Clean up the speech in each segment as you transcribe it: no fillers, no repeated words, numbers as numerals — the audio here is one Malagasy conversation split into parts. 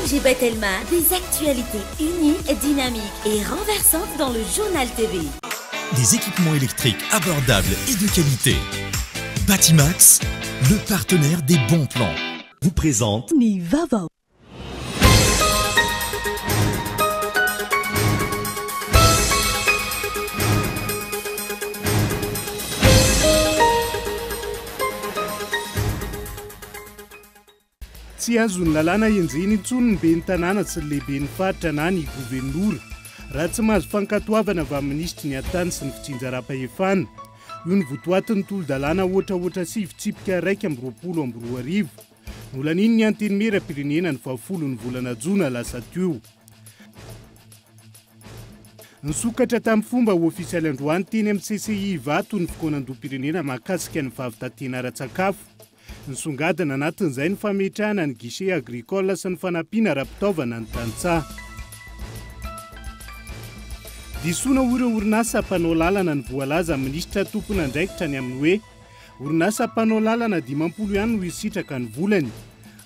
FG Batelma, des actualités uniques, dynamiques et renversantes dans le Journal TV. Des équipements électriques abordables et de qualité. Batimax, le partenaire des bons plans, vous présente Ny vaovao. Tsy azon'ny lalàna enjehina intsony ny ben'ny tanàna sy ny lehiben'ny faritra na ny governora raha tsy mahazo fankatoavana avy amin'ny minisitry ny Atany sy ny fitsinjaram-pahefana. Io ny votoatin'ny tolo-dalàna ohatraohatra sivy tsipika 2021. Nolanian'ny Antenimierampirenena ny fahafolo ny volana jona lasa teo. Nisokatra tamin'ny fomba ofisialy androany teny amin'ny CCI Ivato ny fikaonandoham-pirenena mahakasika ny fahavitantena ara-tsakafo. Nisongadina anatin'izay ny fametrahana ny guichet agricole sy ny fanampiana ara-pitaovana ny tantsaha. Disoana ho ireo orinasa mpanao lalana ny voalaza minisitra tompon'andraikitra ny amin'ny hoe orinasa mpanao lalana 50 ihany no hisitraka ny volany.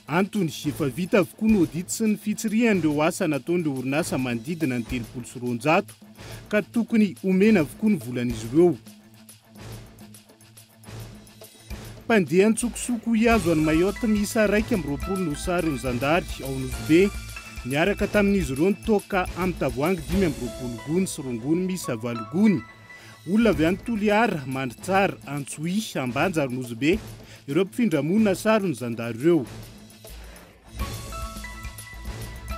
Antony, efa vita avokoa ny audit sy ny fitsirihan'ireo asa nataon'ireo orinasa manodidina ny 230 ka tokony omena avokoa ny volan'izy ireo. Mpandeha an-tsokosoko hihazo an'i Mayotte miisa 21 no saron'ny zandary ao Nosy Be. Niaraka tamin'izy ireo ny toaka amin'ny tavoahangy 25 gony sy rongony miisa 8 gony. Olona avy any Toliara, Mandritsara, Antsohihy, Ambanja ary Nosy Be ireo mpifindra-monina saron'ny zandary ireo.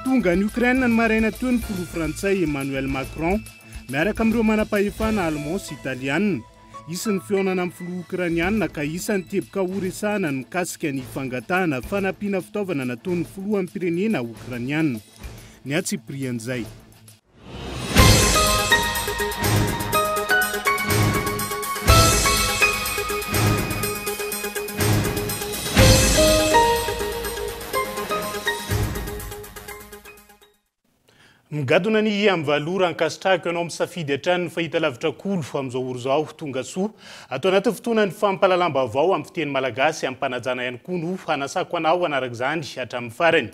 Tonga any Ukraine ny maraina teo ny filoha frantsay Emmanuel Macron miaraka amin'ireo manam-pahefana allemand sy italiana. Hisy ny fihaonana amin'ny filoha okrainianina ka isan'ny teboka horesahana ny mikasika ny fangatahana fanampiana fitaovana nataon'ny filoham-pirenena okrainianina. Ny antsipirian'izay. Migadona ny amin'ny 8 ora, ankasitrahako ianao misafidy hatrany ny fahitalavitra Kolo amin'izao ora izao. Tonga soa ato anatin'ny fotoanan'ny fampahalalam-baovao amin'ny fiteny malagasy amim-panajana ihany koa no hanasako anao hanaraka izany hatramin'ny farany.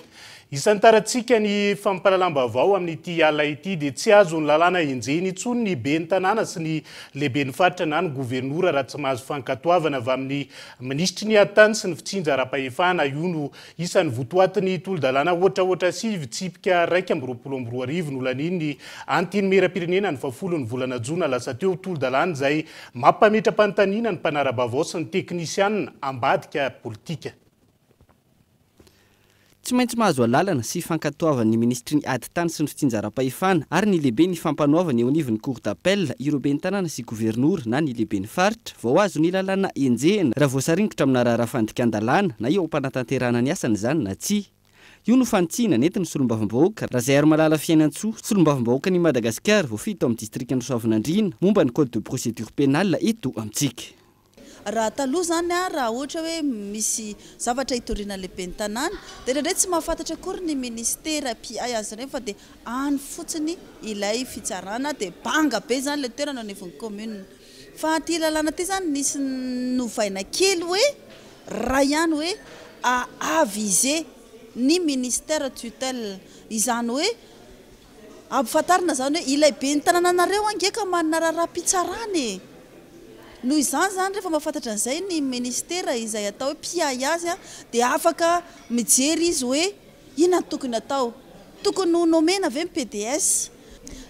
Isantarantsika ny fampahalalam-baovao amin'ity alina ity dia tsy azon'ny lalàna enjehina intsony ny ben'ny tanàna sy ny lehiben'ny faritra na ny governora raha tsy mahazo fankatoavana avy amin'ny minisitry ny ady tany sy ny fitsinjaram-pahefana. Io no Isan'ny votoatin'ny tolo-dalàna ohatraohatra sivy tsipika 2021 nolanian'ny Antenimierampirenena ny fahafolon'ny volana jona lasa teo, tolo-dalàna izay mampametra-panontaniana ny mpanara-baovao sy ny teknisianina ambadika politika. Tsy maintsy mahazo alalana sy fankatoavan'ny minisitry ny ady tany sy ny fitsinjaram-pahefana ary ny lehiben'ny fampanoavana eo anivon'ny Cour d'appel ireo ben'ny tanàna sy governora na ny lehiben'ny faritra vao azo ny lalàna enjehina raha voasaringotra amina raharaha fandikan-dalàna na eo am-panatanterahana ny asany izany na tsia. Io no fanitsiana nentin'ny solombavambahoaka Razaiarimalala Fiainantsoa, solombavambahoakan'i Madagasikara voafidy tao amin'ny distrikan'i Soavinandriana momba ny Code de procédure pénale eto amintsika. Raha taloha izany raha ohatra hoe misy zavatra hitoriana ny lehiben'ny tanàna dia indraindray tsy mahafantatra akory ny ministera mpiahy azy ireny fa dia any fotsiny ilay fitsarana dia banga be izany ilay toerana eo anivon'ny commune. Fa ity lalàna ity izany nisy novaina kely hoe ray ihany hoe à aviser ny ministère tutelle izany hoe Ampifantarina izany hoe ilay ben'ny tanànanareo ange ka manana raharaham-pitsarana e! Noho izany izany rehefa mahafantatra an'izay ny minisitera izay atao hoe mpiahy azy dia afaka mijery izy hoe inona no tokony atao. Tokony ho nomena ve ny PDS?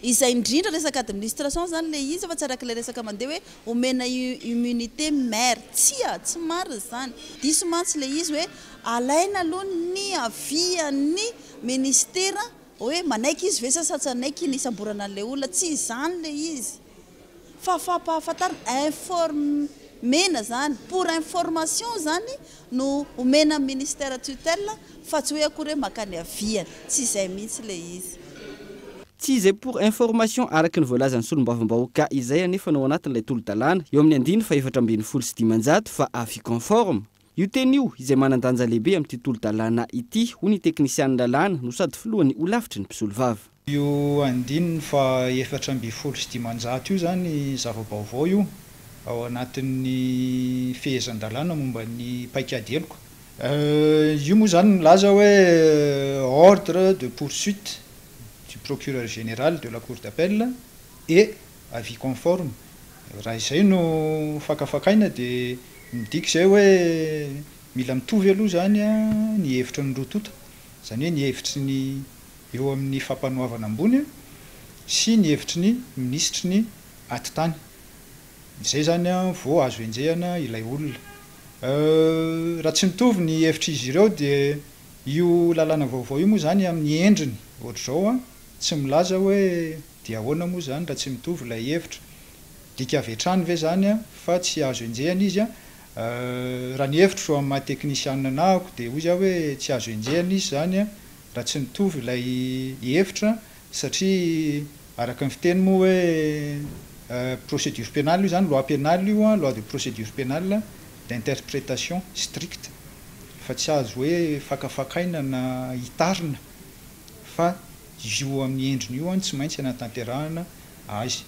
Izay indrindra resaka administration izany ilay izy fa tsy araka ilay resaka mandeha hoe omena immunité maire. Tsia, tsy marina izany. Diso mantsy ilay izy hoe alaina aloha ny avis an'ny minisitera Hoe manaiky izy ve sa sa tsy hanaiky ny hisamborana an'ilay olona, tsy izany ilay izy fa fampahafantarana, informena izany, pour information izany no omena amin'ny ministère tutelle fa tsy hoe akory hoe maka ny avis-ny, tsy izay mihitsy ilay izy. Tsy izay pour information araka ny voalazan'ny solombavambahoaka izay anefa no ao anatin'ilay tolo-dalàna eo amin'ny andininy faha-514 fa avis conforme. Io teny io, izay manan-danja lehibe amin'ity tolo-dalàna ity, hoy ny teknisian'ny lalàna no sady filohan'ny holafitry ny mpisolovava. Io andininy faha 514 io izany zava-baovao io ao anatin'ny fehezan-dalàna momba ny paikady heloka. Io moa zany milaza hoe ordre de poursuite du procureur général de la cour d'appel et avis conforme. Raha izay no fakafakaina dia midika izay hoe mila mitovy aloha zany a ny hevitry ny roa tonta, zany hoe ny hevitry ny eo amin'ny fampanoavana ambony sy ny hevitry ny minisitry ny atitany. Izay zany a vao azo enjehana ilay olona. Raha tsy mitovy ny hevitr'izy ireo dia io lalàna vaovao io moa zany amin'ny endriny ohatr'izao a tsy milaza hoe dia ahoana moa zany raha tsy mitovy ilay hevitra. Dika avy hatrany ve zany a fa tsy azo enjehana izy a? Raha ny hevitro amin'ny maha teknisianina anahako dia hoy zaho hoe tsy azo enjehana izy zany a raha tsy mitovy ilay hevitra, satria araka ny fiteny moa hoe procédure pénale io zany, loi pénale io a, loi de procédure pénale d'interprétation stricte, fa tsy azo hoe fakafakaina na hitarina fa io amin'ny endriny io a tsy maintsy anatanterahana azy.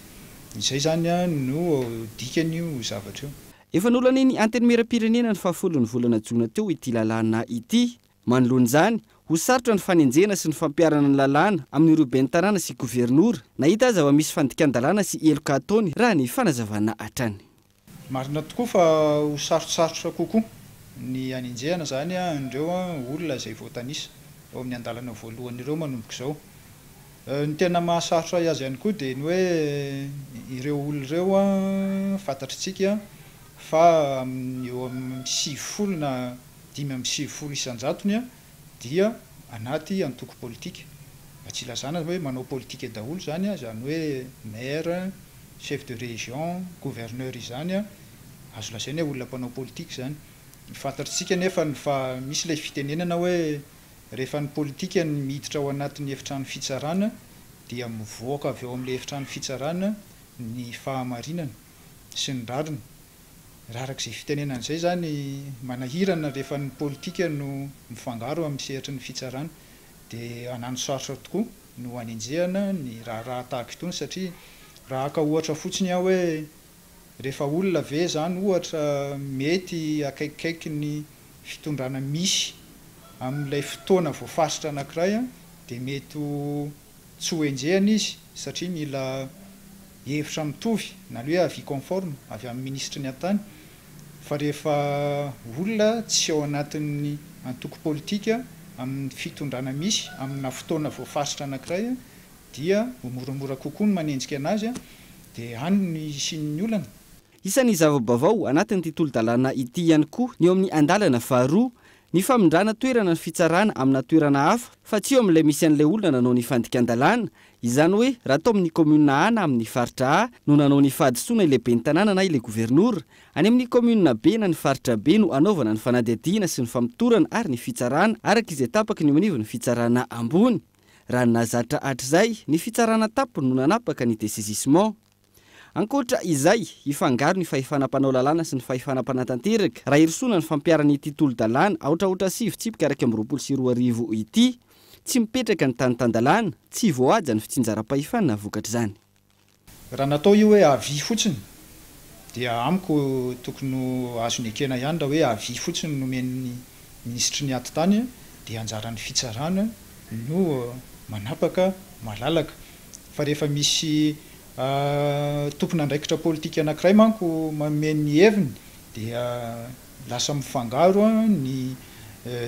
Izay zany a no dikany io zavatra io. Efa nolanian'ny Antenimieram-pirenena ny fahafolon'ny volana jona teo ity lalàna ity. Manoloana izany, ho sarotra ny fanenjehana sy ny fampiharana ny lalàna amin'ireo ben'ny tanàna sy governora na hita aza fa misy fandikan-dalàna sy heloka ataony, raha ny fanazavana hatrany. Marina tokoa fa ho sarotsarotra kokoa ny hanenjehana zany an'ireo olona izay voatanisa ao amin'ny andalana voalohany ireo manomboka izao. Ny tena mahasarotra azy ihany koa dia ny hoe ireo olona ireo fantatritsika fa eo amin'ny 90 na 95 isan-jatony dia anaty antoko politika. Mba tsy ilazana hoe manao politika daholo zany, zany hoe maire, chef de région, gouverneur izany, azo lazaina hoe olona mpanao politika zany. Fantatritsika nefa fa misy ilay fitenenana hoe rehefa ny politika ny miditra ao anatin'ny efitrano fitsarana dia mivoaka avy eo amin'ilay efitrano fitsarana ny fahamarinana sy ny rariny. Raha arak'izay fitenenana izay zany manahirana rehefa ny politika no mifangaro amin'ny sehatry ny fitsarana dia anano sarotra tokoa no anenjehana ny raharaha tahaka itony, satria raha haka ohatra fotsiny aho hoe rehefa olona ve zany ohatra mety akaikikaiky ny fitondrana misy amin'ilay fotoana voafaritra anankiray dia mety tsy ho enjehana izy satria mila hevitra mitovy na ny hoe avis conforme avy amin'ny minisitry ny atitany, fa rehefa olona tsy ao anatin'ny antoko politika amin'ny fitondrana misy amina fotoana voafaritra anankiray dia ho moramora kokoa ny manenjika anazy dia any ny hisian'ny olana. Isan'ny zava-baovao anatin'ity tolo-dalàna ity ihany koa ny eo amin'ny andalana faharoa, ny famindrana toerana ny fitsarana amina toerana hafa fa tsy eo amin'ilay misy an'ilay olona nanao ny fandikan-dalàna. Izany hoe raha atao amin'ny commune A na amin'ny faritra A no nanao ny fahadisoana ilay ben'ny tanàna na ilay governora, any amin'ny commune B na ny faritra B no anaovana ny fanadihadiana sy ny famotorana ary ny fitsarana araka izay tapaky ny eo anivon'ny fitsarana ambony. Raha ny nahazatra hatrizay, ny fitsarana tampony no nanapaka ny dessaisissement. Ankoatra izay, hifangaro ny fahefana mpanao lalàna sy ny fahefana mpanatanteraka raha hirosoana ny fampiharana ity tolo-dalàna 889 21 ity. Tsy mipetraka ny tany tan-dalàna, tsy voahaja ny fitsinjaram-pahefana vokatr'izany. Raha natao io hoe avis fotsiny dia amiko tokony ho azo nekena ihany raha hoe avis fotsiny nomen'ny minisitry ny atitany dia anjaran'ny fitsarana no manapaka malalaka. Fa rehefa misy tompon'andraikitra politika anankiray manko manome ny heviny dia lasa mifangaro ny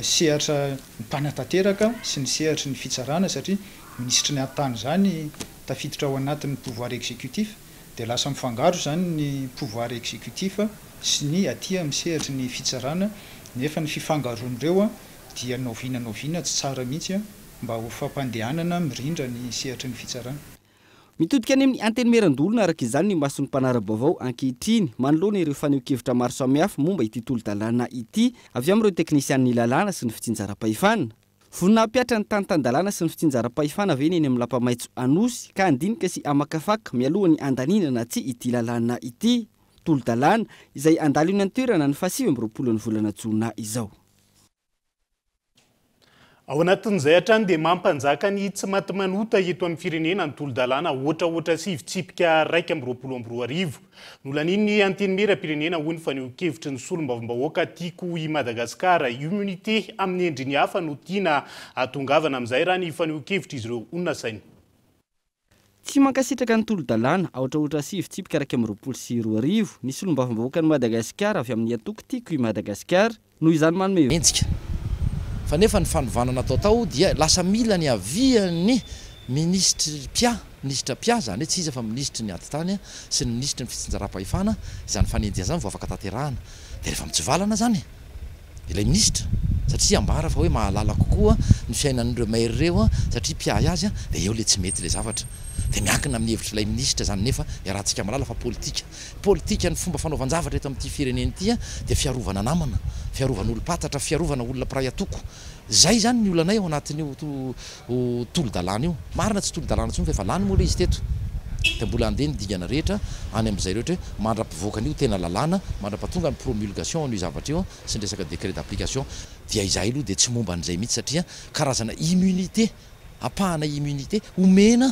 sehatra mpanatanteraka sy ny sehatry ny fitsarana, satria minisitry ny atitany zany tafiditra ao anatin'ny pouvoir exécutif, dia lasa mifangaro zany ny pouvoir exécutif sy ny aty amin'ny sehatry ny fitsarana, nefa ny fifangaroan'ireo dia novina novina tsy tsara mihitsy mba ho fampandehanana mirindra ny sehatry ny fitsarana. Mitodika any amin'ny Antenimierandoholona araka izany ny mason'ny mpanara-baovao ankehitriny manoloana ireo fanehoan-kevitra maro samihafa momba ity tolo-dalàna ity avy amin'ireo teknisian'ny lalàna sy ny fitsinjaram-pahefana. Vonona hampiatra ny tany tan-dalàna sy ny fitsinjaram-pahefana ve ny eny amin'ny Lapa Maitso Anosy ka handinika sy hamakafaka mialohan'ny handaninana na tsy ity lalàna ity. Tolo-dalàna izay handalo eny an-toerana ny faha-29 ny volana jona izao. Ao anatin'izay hatrany dia mampanjaka ny tsy maty manota eto amin'ny firenena ny tolo-dalàna ohatraohatra sivy tsipika 2021. Nolanian'ny Antenimierampirenena hoy ny fanehoan-kevitry ny solombavambahoaka Tiako i Madagasikara. Immunité amin'ny endriny hafa no tiana hahatongavana amin'izay raha ny fanehoan-kevitr'izy ireo ho nasaina. Tsy mankasitraka ny tolo-dalàna aotraotra sivy tsipika 2021 ny solombavambahoakan'i Madagasikara avy amin'ny antoko Tiako i Madagasikara, noho izany manome. Enjika. Fa nefa ny fanovana natao tao dia lasa mila ny avian'ny minisitry mpiahy, minisitra mpiahy, izany hoe tsy iza fa minisitry ny ady tany sy ny minisitry ny fitsinjaram-pahefana, izany fanenjehana izany vao afaka tanterahana. Dia rehefa mitsivalana izany ilay minisitra satria ambara fa hoe mahalala kokoa ny fiainan'ireo maire ireo satria mpiahy azy dia eo ilay tsy mety ilay zavatra. Dia miankina amin'ny hevitr'ilay minisitra izany nefa iarahantsika mahalala fa politika. Politika ny fomba fanaovan-javatra eto amin'ity firenena ity dia fiarovana namana, fiarovana olom-pantatra, fiarovana olona mpiray antoko. Izay izany ny olanay ao anatin'io tolo-dalàna io. Marina tsy tolo-dalàna intsony fa efa lany moa ilay izy teto. Dia mbola handeha ny dingana rehetra any amin'izay rehetra hoe mandra-pivoakan'io tena lalàna, mandra-pahatonga ny promulgation an'io zavatra io sy ny resaka décret d'application. Dia izahay aloha dia tsy momba an'izay mihitsy satria karazana immunité, ampahana immunité omena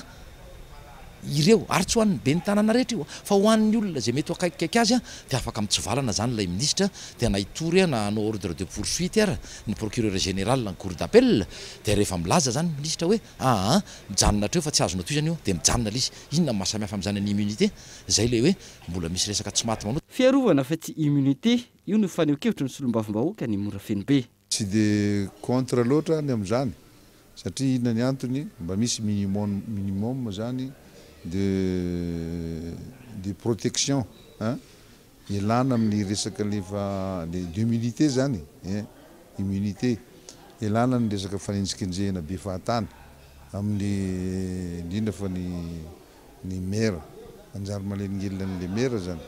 ireo ary tsy ho an'ny ben'ny tanàna rehetra io fa ho an'ny olona izay mety ho akaikikaiky azy dia afaka mitsivalana izany ilay minisitra dia na hitory na hanao ordre de poursuite ara ny procureur général ny cour d'appel dia rehefa milaza izany ny minisitra hoe aa mijanona hatreo fa tsy azonao tohizana io dia mijanona ilay izy. Inona no mahasamihafa amin'izany ny immunité? Izay ilay hoe mbola misy resaka tsy maty manota. Fiarovana fa tsy immunité, io no fanehoan-kevitry ny solombavambahoaka ny Morafenobe. Tsy dia contre loatra aho ny amin'izany satria inona ny antony, mba misy minimum minimum zany de de protection hein, ialana amin'ny resaka le efa le d'immunité zany hein, immunité, ialana ny resaka fanenjikenjehina be fahatany amin'ny indrindra fa ny ny maire, manjary manelingelina an'le maire zany,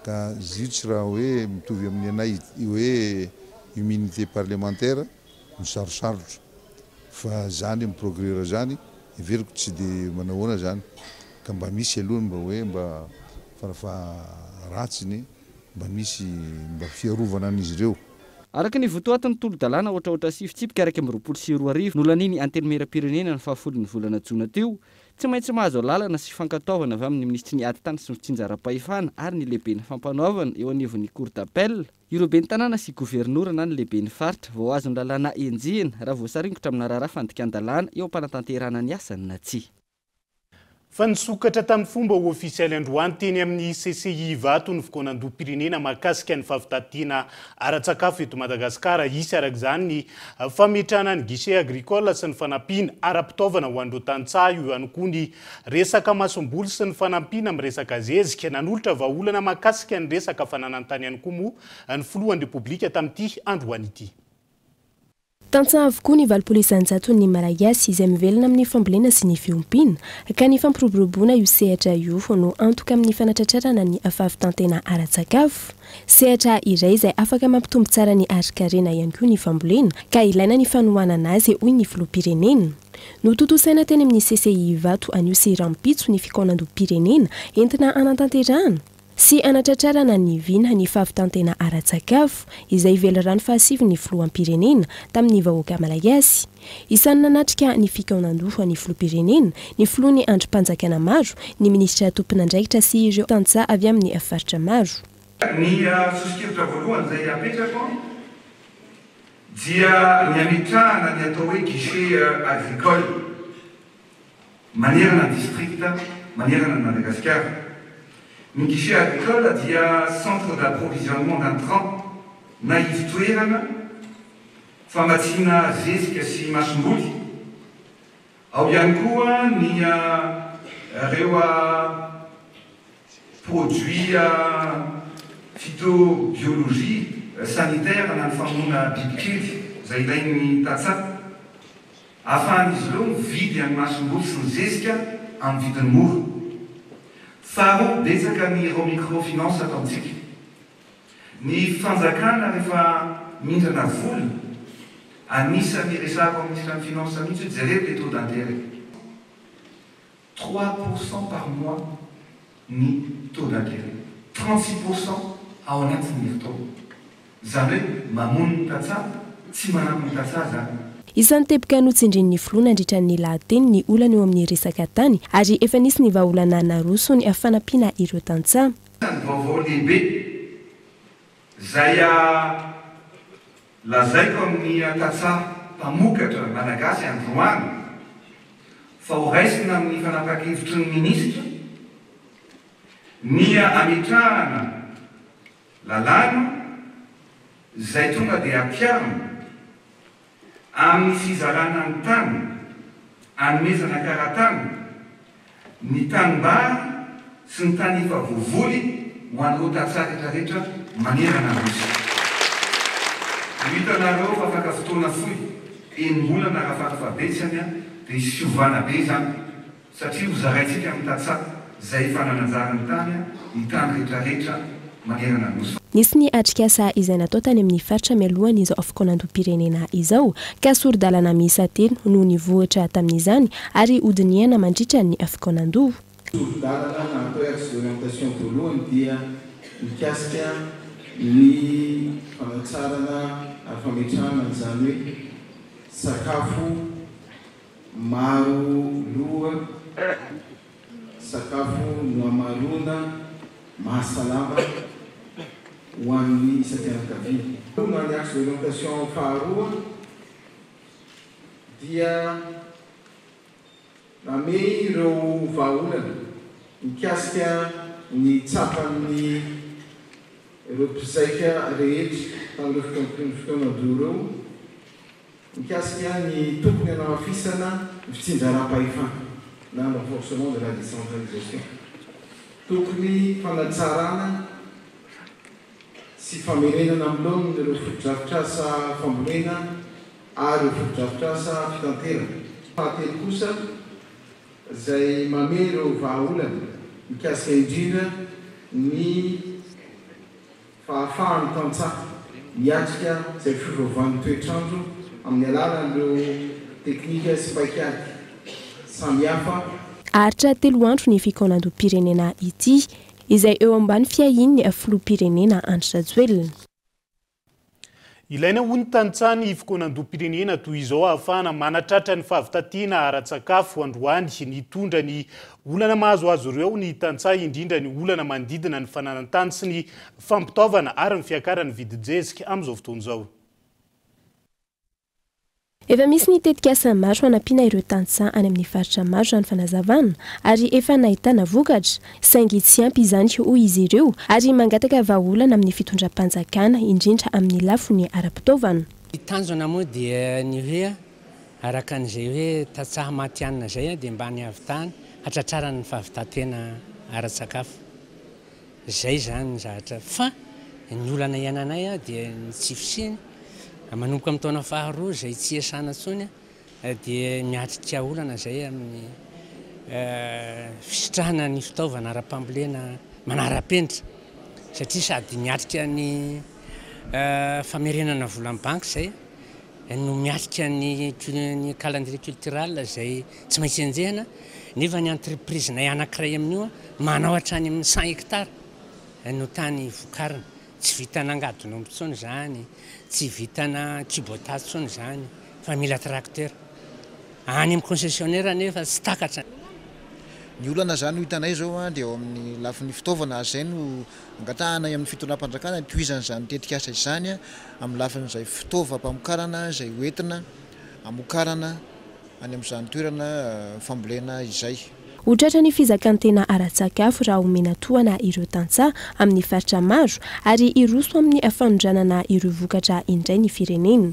ka izy io tsy raha hoe mitovy amin'ny anay hoe immunité parlementaire no sarosarotra, fa zany amin'ny procureur zany heveriko tsy de manahoana zany, ka mba misy aloha ny mba hoe mba farafaharatsiny mba misy mba fiarovana an'izy ireo. Araka ny votoatin'ny tolo-dalàna ohatraohatra sy fitsipika 2021 nolanian'ny Antenimierampirenena ny fahafolon'ny volana jona teo, Tsy maintsy mahazo alalana sy fankatoavana avy amin'ny minisitry ny Ady tany sy ny fitsinjaram-pahefana ary ny lehiben'ny fampanoavana eo anivon'ny Cour d'appel, ireo ben'ny tanàna sy governora na ny lehiben'ny faritra vao azon'ny lalàna enjehina raha voasaringotra amina raharaha fandikan-dalàna eo am-panatanterahana ny asany na tsia. Fa nisokatra tamin'ny fomba ofisialy androany teny amin'ny CCI Ivato ny fikaonandoham-pirenena mahakasika ny fahavitatiana ara-tsakafo eto Madagasikara. Hisy araka izany ny Fametrahana ny guichet agricole sy ny fanampiana ara-pitaovana ho an'ireo tantsaha, eo ihany koa ny resaka masomboly sy ny fanampiana amin'ny resaka zezika. Nanolotra vahaolana mahakasika ny resaka fananan-tany ihany koa moa ny filohan'ny Repoblika tamin'ity androany ity. Tantsaha avokoa ny 80 isan-jaton'ny Malagasy izay mivelona amin'ny fambolena sy ny fiompiana, ka ny fampiroboroboana io sehatra io no antoka amin'ny fanatratrarana ny fahavitantena ara-tsakafo. Sehatra iray izay afaka mampitombo tsara ny harin-karena ihany koa ny fambolena ka ilaina ny fanohanana azy hoy ny filoham-pirenena. Notontosaina teny amin'ny CCI Ivato anio sy rahampitso ny fikaonandoham-pirenena entina hanatanterahana sy hanatratrarana ny vina ny fahavitantena ara-tsakafo izay velirano fahasivin'ny filoham-pirenena tamin'ny vahoaka malagasy. Isan'ny nanatrika ny fikaonandoha ny filoham-pirenena, ny filohan'ny andrim-panjakana maro, ny minisitra tompon'andraikitra sy ireo tantsaha avy amin'ny faritra maro. Ny soso-kevitra voalohany izay apetrako dia ny hametrahana ny atao hoe guichet agricole manerana ny district manerana an'i Madagasikara. Ny guichet agricole dia centre d'approvisionnement d'intrants na ivo-toerana Famatsiana zezika sy masomboly, ao ihany koa ny ireo produits phytobiologie sanitaire na ny famonoana bibikely izay ilain'ny tantsaha, ahafahan'izy ireo mividy ny masomboly sy ny zezika amin'ny vidiny mora. Faharoa, betsaka ny ireo microfinance ato amintsika. Ny fanjakana rehefa mindrana vola, anisan'ny resahako amin'ny minisitra ny finance mihitsy hoe jereo le taux d'interet, 3% par mois ny taux d'interet, 36% ao anatin'ny herintaona. Izany hoe mamono ny tantsaha, tsy manampy ny tantsaha izany. Isan'ny teboka notsindrin'ny filoha nandritra ny lahateny ny olana eo amin'ny resaka tany ary efa nisy ny vahaolana naroso ny fanampiana ireo tantsaha. Isan'ny vaovao lehibe izay lazaiko amin'ny tantsaha mpamokatra malagasy androany fa ho raisina amin'ny fanapahan-kevitry ny minisitra ny hametrahana lalàna izay tonga dia ampiharina amin'ny fizarana ny tany anomezana kara-tany, ny tanimbary sy ny tany efa voavoly ho an'ireo tantsaha rehetrarehetra manerana ny Nosy. Ho hitanareo fa afaka fotoana fohy, enim-bolana raha farafahabetsany, dia hisy fiovana be izany. Satria ho zaraintsika amin'ny tantsaha izay efa nananjary ny tany ny tany rehetrarehetra manerana ny Nosy. Nisy ny atrikasa izay natao tany amin'ny faritra mialohan'izao fikaonandoham-pirenena izao, ka sori-dalana miisa telo no nivohitra tamin'izany ary hodinihana mandritra ny fikaonandoha. Sori-dalana na atao hoe axe d'orientation voalohany dia mikasika ny fanatsarana ary fametrahana an'izany hoe sakafo Maro loha, sakafo nohamaroana mahasalama ho an'ny isam-pianakaviana. Na ny axe d'orientation faharoa dia namehy ireo vahaolana mikasika ny tsapan'ny ireo mpizaika rehetra tamin'ireo fikaonan-doha ireo. Mikasika ny tokony hanamafisana ny fitsinjaram-pahefana na ny renforcement de la décentralisation. Tokony fanatsarana sy famerenana amin'ny laoniny ireo fotodrafitrasa fambolena ary ireo fotodrafitrasa fitanterana. Fahatelo kosa, izay mamehy ireo vahaolana mikasika indrindra ny. Fahafahan'ny tantsaha miatrika izay fiovaovan'ny toetr'andro amin'ny alalan'ireo teknika sy paikady samihafa. Haharitra telo andro ny fikaonandoham-pirenena ity, izay eo ambany fiahian'ny filoham-pirenena Andry Rajoelina. Ilaina hoy ny tantsaha ny fikaonandoham-pirenena toy izao ahafahana manatratra ny fahavitatiana ara-tsakafo androany. Nitondra ny olana mahazo azy ireo ny tantsaha indrindra ny olana manodidina ny fananan-tany sy ny fampitaovana ary ny fiakaran'ny vidin-jezika amin'izao fotoana izao. Efa misy ny tetikasa maro hanampiana ireo tantsaha any amin'ny faritra maro raha ny fanazavana ary efa nahitana vokatra, saingy tsy ampy izany hoy izy ireo ary mangataka vahaolana amin'ny fitondram-panjakana indrindra amin'ny lafiny ara-pitaovana. Ny tanjona moa dia ny hoe araka an'izay hoe tantsaha matihanina izay dia mba ny hahavitany hatratrarany ny fahavitan-tena ara-tsakafo. Izay izany ny zavatra fa ny olana iainanay dia ny tsy fisiany, manomboka amin'ny taona faharoa izay tsy iasana intsony dia miatrika olana izay amin'ny fisitrahana ny fitaovana ara-pambolena manara-penitra satria sady miatrika ny famerenana vola amin'ny banky izay no miatrika ny ny calendrier cultural izay tsy maintsy enjehina nefa ny entreprise-nay anankiray amin'io manao hatrany amin'ny 100 hectares no tany vokarina. Tsy vitana angadin'omby intsony izany, tsy vitana Kubota intsony izany fa mila tracteur. Any amin'ny concessionnaire anefa tsy takatra. Ny olana izany ho hitanay izao dia eo amin'ny lafiny fitaovana ary izay no angatahanay amin'ny fitondram-panjakana ny tohizan'izany tetikasa izany amin'ny lafin'izay fitaovam-pamokarana izay ho entina hamokarana any amin'izany toerana fambolena izay. Ho tratra ny fizakan-tena ara-tsakafo raha omena tohana ireo tantsaha amin'ny faritra maro ary hiroso amin'ny fanondranana ireo vokatra indray ny firenena.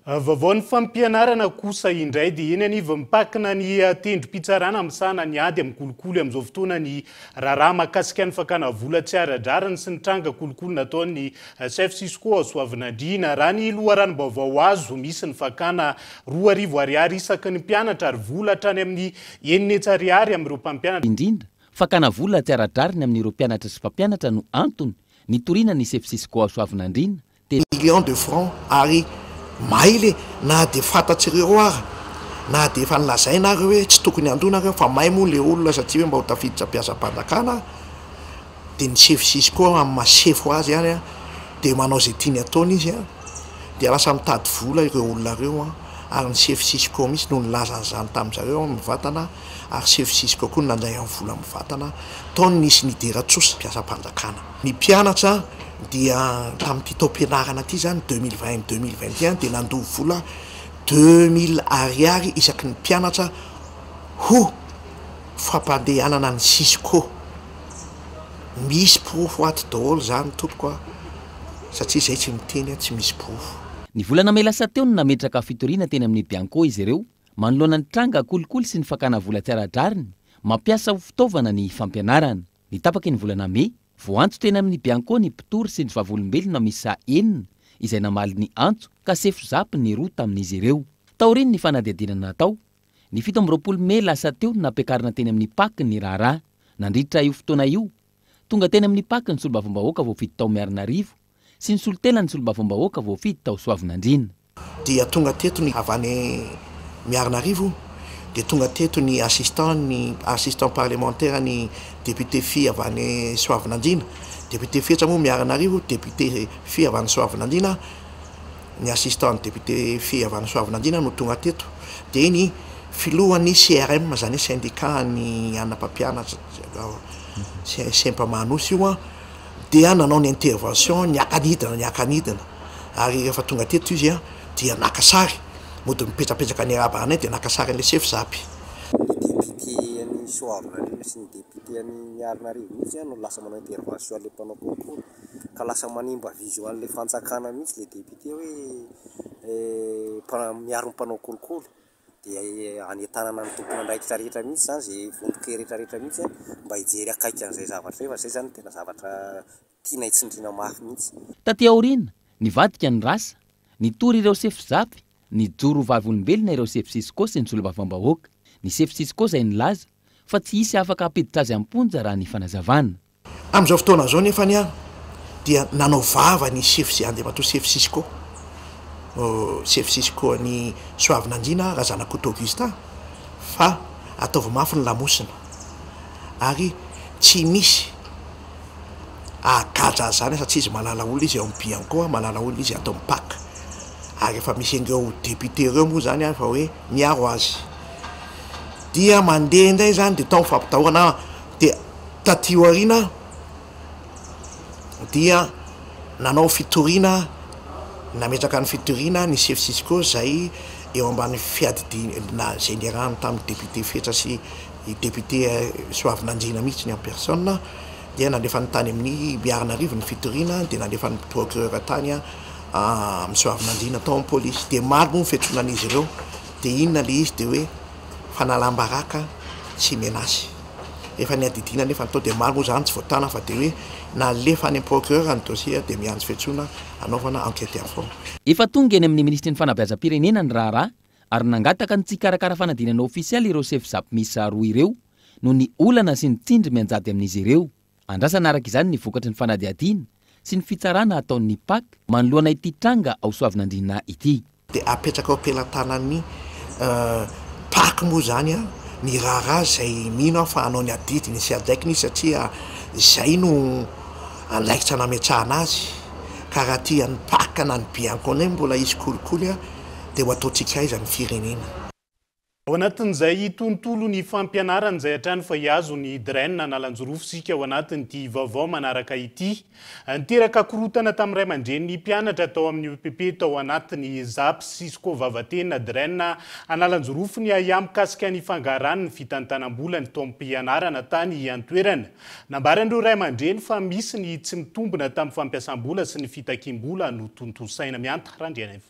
Vaovaon'ny fampianarana kosa indray dia eny anivon'ny mpakina ny tendrom-pitsarana misahana ny ady amin'ny kolikoly amin'izao fotoana ny raharaha mahakasika ny fakana vola tsy ara-drariny sy ny tranga kolikoly nataon'ny chef Cisco ao Soavinandriana. Raha ny loharanom-baovao azo, misy ny fakana 2000 ariary isaky ny mpianatra ary vola hatrany amin'ny 600 ariary amin'ireo mpampianatra. Indrindra, fakana vola tsy ara-drariny amin'ireo mpianatra sy mpampianatra no antony nitoriana ny chef Cisco ao Soavinandriana teny Millions de francs ary mail e! Na dia fantatr'ireo ara, na dia efa nolazaina ary hoe tsy tokony handoa nareo fa may moa le olona satria hoe mba ho tafiditra mpiasam-panjakana dia ny sefo Cisco amin'ny maha sefo azy ihany dia manao izay tiany ataony izy an! Dia lasa mitady vola ireo olona ireo an, ary ny sefo Cisco mihitsy no nilaza an'izany tamin-jareo an, mivantana, ary sefo Cisco koa no nandray an'ny vola mivantana, tao no nisy nidera trosa mpiasam-panjakana. Ny mpianatra dia tamin'ity taom-pianarana ity izany, 2020 2021, dia nandoa vola 2000 ariary isaky ny mpianatra ho fampandehanana ny Cisco. Misy porofo ato daholo izany tompoko a, satria izay tsy miteny tsy misy porofo. Ny volana mey lasa teo no nametraka fitoriana teny amin'ny Bianco izy ireo manoloana ny tranga kolikoly sy ny fakana vola tsy ara-drariny mampiasa ho fitaovana ny fampianarana. Ny tapaky ny volana mey, voaantso teny amin'ny Bianco ny mpitory sy ny vavolombelona miisa enina izay namaly ny antso ka sefo zap ny roa tamin'izy ireo. Taorian'ny fanadihadiana natao, ny 27 mey lasa teo no nampiakarina teny amin'ny Pac ny raharaha. Nandritra io fotoana io, tonga teny amin'ny Pac ny solombavambahoaka voafidy tao Miarinarivo sy ny solontenan'ny solombavambahoaka voafidy tao Soavinandriana. Dia tonga teto ny avy any Miarinarivo, dia tonga teto ny assistant ny assistant parlementaire ny député fille avy any Soavinandriana, député Fetra moa Miarinarivo, député fille avy any Soavinandriana, ny assistant ny député fille avy any Soavinandriana no tonga teto, dia ny filohan'ny CRM izany hoe syndicat ny ana mpampianatra Sempama Anosy io an, dia nanao ny intervention niaka-nidina niaka-nidina ary rehefa tonga teto izy an dia naka sary, mody mipetrapetraka niarahaba anay dia naka sary an'ilay sefo zapy. Ny député an'i Soavinandriana sy ny député an'i Miarinarivo mihitsy no lasa manao intervention an'ilay mpanao concours ka lasa manimba vision an'ilay fanjakana mihitsy ilay député hoe miaro ny mpanao kolikoly. Dia anentanana ny tompon'andraikitra rehetra mihitsy izany, izay vondron-kery rehetra rehetra mihitsy mba hijery akaiky an'izay zavatra izay fa izay izany no tena zavatra tianay tsindriana mafy mihitsy. Taty aoriana, nivadika ny rasa, nitory ireo sefo Zafy, nijoro ho vavolombelona ireo sefo Cisco sy ny solombavambahoaka. Ny sefo Cisco izay nilaza fa tsy hisy afaka hampiditra azy am-ponja raha ny fanazavana. Amin'izao fotoana izao nefa anie dia nanao vava ny sefo sy Andriamatoa sefo Cisco, sefo Cisco an'i Soavinandriana Razanakoto Augustin fa ataovy mafy ny lamosina ary tsy misy ahagadra azy izany satria izy mahalala olona izy ao amin'ny Bianco, mahalala olona izy ato amin'ny Pac ary efa misy an'ireo député ireo moa izany fa hoe miaro azy. Dia mandeha indray izany dia tao ny fampitahorana dia Taty aoriana dia nanao fitoriana, nametraka ny fitoriana ny sefo Cisco izay eo ambany fiadidiana izay niarahany tamin'ny député Fetra sy i député Soavinandriana mihitsy ny en personne dia nalefany tany amin'ny Miarinarivo ny fitoriana dia nalefan'ny procureur tany amin'ny Soavinandriana tao amin'ny polisy dia maro moa ny fiantsonan'izy ireo dia inona ilay izy dia hoe fanalam-baraka sy menace. Efa niadidiana anefa ny tao dia maro moa izany tsy voatana fa dia hoe nalefa any amin'ny procureur ny dossier dia miandry fiantsoana hanaovana enquête à fond. Efa tonga eny amin'ny minisitry ny fanabeazam-pirenena ny raharaha ary nangataka ny tsy hikarakara fanadinana ofisialy ireo sefo zap miisa roa ireo noho ny olana sy ny tsindry mianjady amin'izy ireo. Andrasana araka izany ny vokatry ny fanadihadiana sy ny fitsarana hataon'ny Pac manoloana ity tranga ao Soavinandriana ity. Dia apetraka ao am-pelatanan'ny Pac moa izany ny raharaha izay mino aho fa hanao ny adidiny sy andraikiny izy satria izay no andraikitra nametrahana azy ka raha tian'ny Pac na ny Bianco indray mbola hisy kolikoly dia ho ataontsika aiza ny firenena. Ao anatin'izay tontolon'ny fampianarana izay hatrany fa hihazo ny Dren Analanjirofo isika ao anatin'ity vaovao manaraka ity. Niteraka korontana tamin'ny ray aman-drenin'ny mpianatra tao amin'ny EPP tao anatin'ny Zap Cisco Vavatenina Dren Analanjirofo ny ahiahy mikasika ny fangaharan'ny fitantanam-bola ny taom-pianarana tany an-toerana. Nambaran'ireo ray aman-dreny fa misy ny tsy mitombina tamin'ny fampiasam-bola sy ny fitakiam-bola notontosaina. Mihanta Randrianaivo.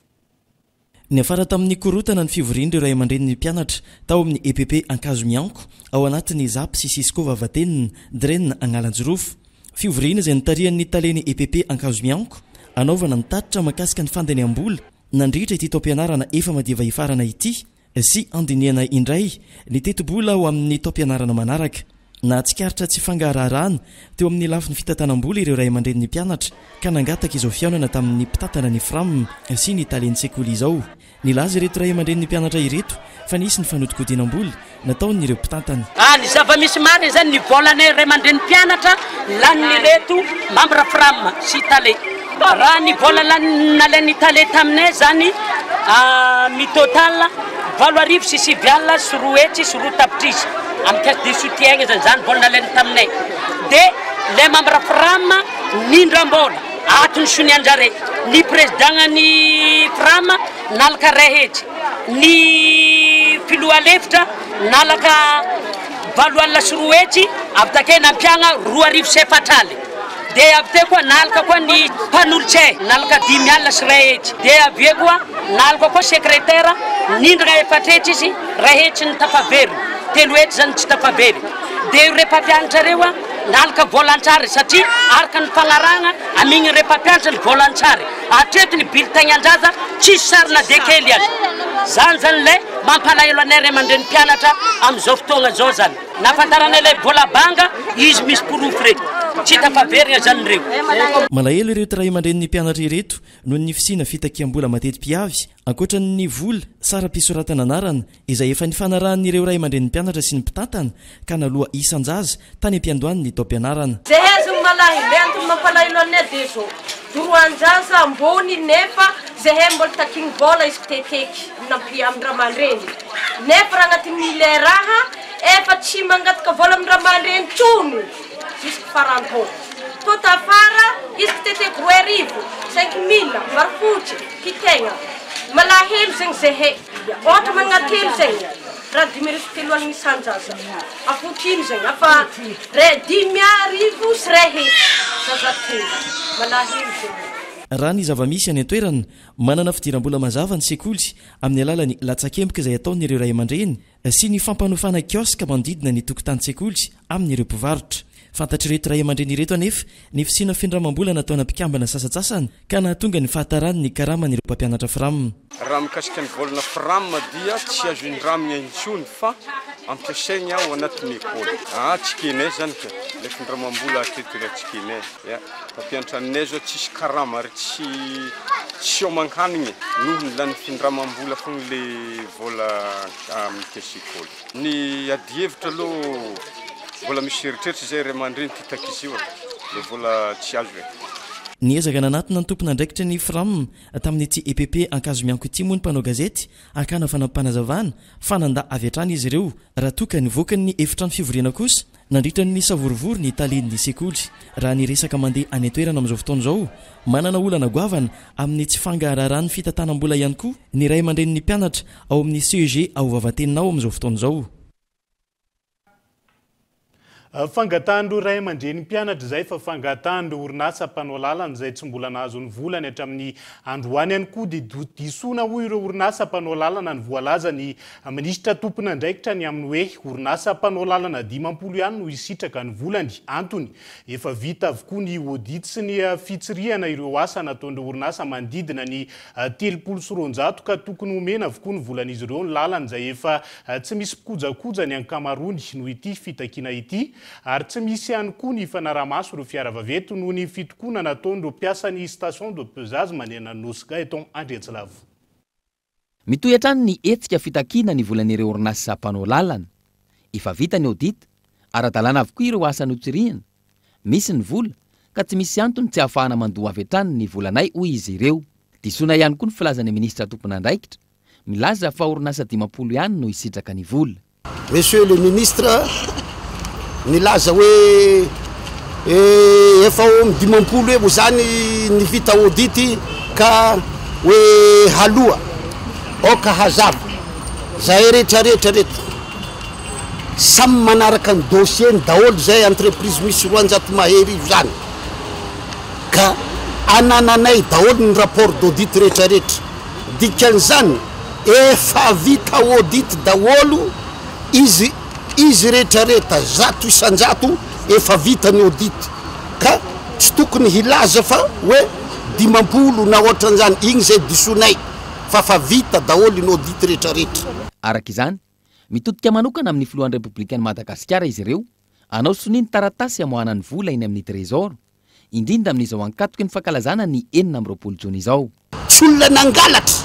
Niafara tamin'ny korontana ny fivorian'ireo ray aman-drenin'ny mpianatra tao amin'ny EPP Ankazomianko ao anatin'ny Zap sy Cisco Vavatenina, Dren Agnalanjirofo. Fivoriana izay notarihan'ny talen'ny EPP Ankazomianko hanaovana ny tatitra mahakasika ny fandaniam-bola nandritra ity taom-pianarana efa madiva hifarana ity sy handinihana indray ny tetibola ho amin'ny taom-pianarana manaraka. Nahatsikaritra tsy fangaraharahana teo amin'ny lafiny fitantanam-bola ireo ray aman-drenin'ny mpianatra ka nangataka izao fihaonana tamin'ny mpitantana ny Fram sy ny talen'ny sekoly izao. Nilaza ireto ray aman-drenin'ny mpianatra ireto fa nisy ny fanodikodinam-bola nataon'ireo mpitantana. Ny zava-misy marina izany, ny volanay ray aman-dreny mpianatra lanin'ireto mambra Fram sy tale. Raha ny vola nalain'ny tale taminay zany mi total 290 200 tapitrisa amin'ny caisse de soutien zany, zany vola nalainy taminay. De le membre FRAM nindram-bola ato ny sonian-jare, ny président-n'ny FRAM nalaka 100, ny filoha lefitra nalaka 280 avy take nampiagna 420. Dia avy teo koa nalaka koa ny mpanolotsaina, nalaka 150. Dia avy eo koa nalaka koa secrétaire, nindrana 400 izy, 100 ny tafaverina, 300 zany tsy tafaverina. Dia ireo mpampianatra ireo a, nalaka vola an-tsary satria araka ny fagnarahana amign'ireo mpampianatra ny vola an-tsary. Hatreto ny bulletin an-jaza tsisy sary na dia kely aza. Zany zany ilay mampalahelo anay ray aman-dreny mpianatra amin'izao fotoagna izao zany. Nahafantarana ilay vola banga izy misy porofo ireto. Tsy tafaverina izany ireo. Malahelo ireto ray aman-drenin'ny mpianatra ireto noho ny fisiana fitakiam-bola mateti-piavy, ankoatra ny vola saram-pisoratana anarana izay efa nifanarahan'ireo ray aman-drenin'ny mpianatra sy ny mpitantana ka naloa isan-jaza tany am-piandohan'ny taom-pianarana. Zay azony malahelo, le antony mampalahelo anay de zao, doroan-jaza ambony nefa zahay mbola takigny vôla izy teteky nampi amin'ny ray aman-dreny nefa raha agnatin'ny le raha Efa tsy mangataka vola amin'ny ramandreny tsony jusque farantaona. Tô tafara izy kiteteky 2000, 5000, vary fotsy, kitegna. Malahelo zegny zehe. Ohatra managna telo zegny, raha 35 isan-jaza. Afotrino zegny, afa re 150 zaza telo. Malahelo zegny. Raha ny zava-misy any an-toerana, manana fidiram-bola mazava ny sekoly amin'ny alalan'ny latsakemboka izay ataon'ireo ray aman-dreny sy ny fampanofana kiosque manodidina ny tokotanin-tsekoly amin'ireo mpivarotra. Fantatr'ireto ray aman-dreny ireto anefa ny fisiana findramam-bola nataona mpikambana sasantsasany ka nahatonga ny fahataran'ny karaman'ireo mpampianatra Fram. Raha mikasika ny volana Fram dia tsy azo indramina intsony fa ampiasaigny ao anatin'ny école. Aa tsy kenay zany ka, ilay findramam-bola hatreto ilay tsy kenay. Ya, mpampianatra aminay zao tsisy karama ary tsy tsy homan-kanigny noho ny lany findramam-bola fogna le vola amin'ny caisse école. Ny adihevitra aloha mbola misy eritreritra izay ray aman-dreny tia takizy io e, le vola tsy azo e. Niezaka nanatona ny tompon'andraikitry ny Fram tamin'ity EPP Ankazomianko ity moa ny mpanao gazety hakana fanampim-panazavana fa nandà avy hatrany izy ireo raha toa ka nivoaka ny efitrano fivoriana kosa Nandritra ny savorovoro ny talen'ny sekoly. Raha ny resaka mandeha any an-toerana amin'izao fotoana izao, manana olana goavana amin'ny tsy fangaraharahan'ny fitantanam-bola ihany koa ny ray aman-drenin'ny mpianatra ao amin'ny CEG ao Vavatenina ao amin'izao fotoana izao. Fangatahan'ireo ray aman-dreny mpianatra izay fa fangatahan'ireo orinasa mpanao lalana izay tsy mbola nahazo ny volany hatramin'ny androany ihany koa dia disoana hoy ireo orinasa mpanao lalana ny voalazan'ny Minisitra tompon'andraikitra ny amin'ny hoe orinasa mpanao lalana 50 ihany no hisitraka ny volany. Antony, efa vita avokoa ny audit sy ny fitsirihana ireo asa nataon'ireo orinasa manodidina ny 230 ka tokony homena avokoa ny volan'izy ireo ny lalana izay efa tsy misy mpikojakoja ny ankamaroany noho ity fitakiana ity ary tsy misy ihany koa ny fanarahamaso ireo fiara vaventy noho ny fitokonana ataon'ireo mpiasan'ny station de pesage manerana ny Nosy Gaëtan Andriantsilavo. Mitohy hatrany ny hetsika fitakiana ny volan'ireo orinasa mpanao lalana. Efa vita ny audit, ara-dalàna avokoa ireo asa notsirihina. Misy ny vola, ka tsy misy antony tsy ahafahana mandoa avy hatrany ny volanay, hoy izy ireo. Disoana ihany koa ny filazan'ny minisitra tompon'andraikitra, milaza fa orinasa 50 ihany no hisitraka ny vola. Monsieur le ministre nilaza hoe efa eo amin'ny 50 eo izany ny vita audit ka hoe haloa. Aoka hazava, zahay rehetra rehetra reto samy manaraka ny dossier-ny daholo izay entreprise misy 200 mahery io izany ka anananay daholo ny rapport d'audit rehetra rehetra. Dikan'izany Efa vita audit daholo izy izy rehetrareta 100% efa vita ny audit ka tsy tokony hilaza fa hoe 50 na ohatran'izany igny zay disonay fa fa vita daholo ny audit retraretra. Araka izany, mitodika manokana amin'ny filohan'ny Repoblikan'i Madagasikara izy ireo hanao sonia ny taratasy hamoahana ny vola eny amin'ny Trésor. indrindra amin'izao ankatoky ny fankalazana ny 26 jona izao. Tsy olona nangalatra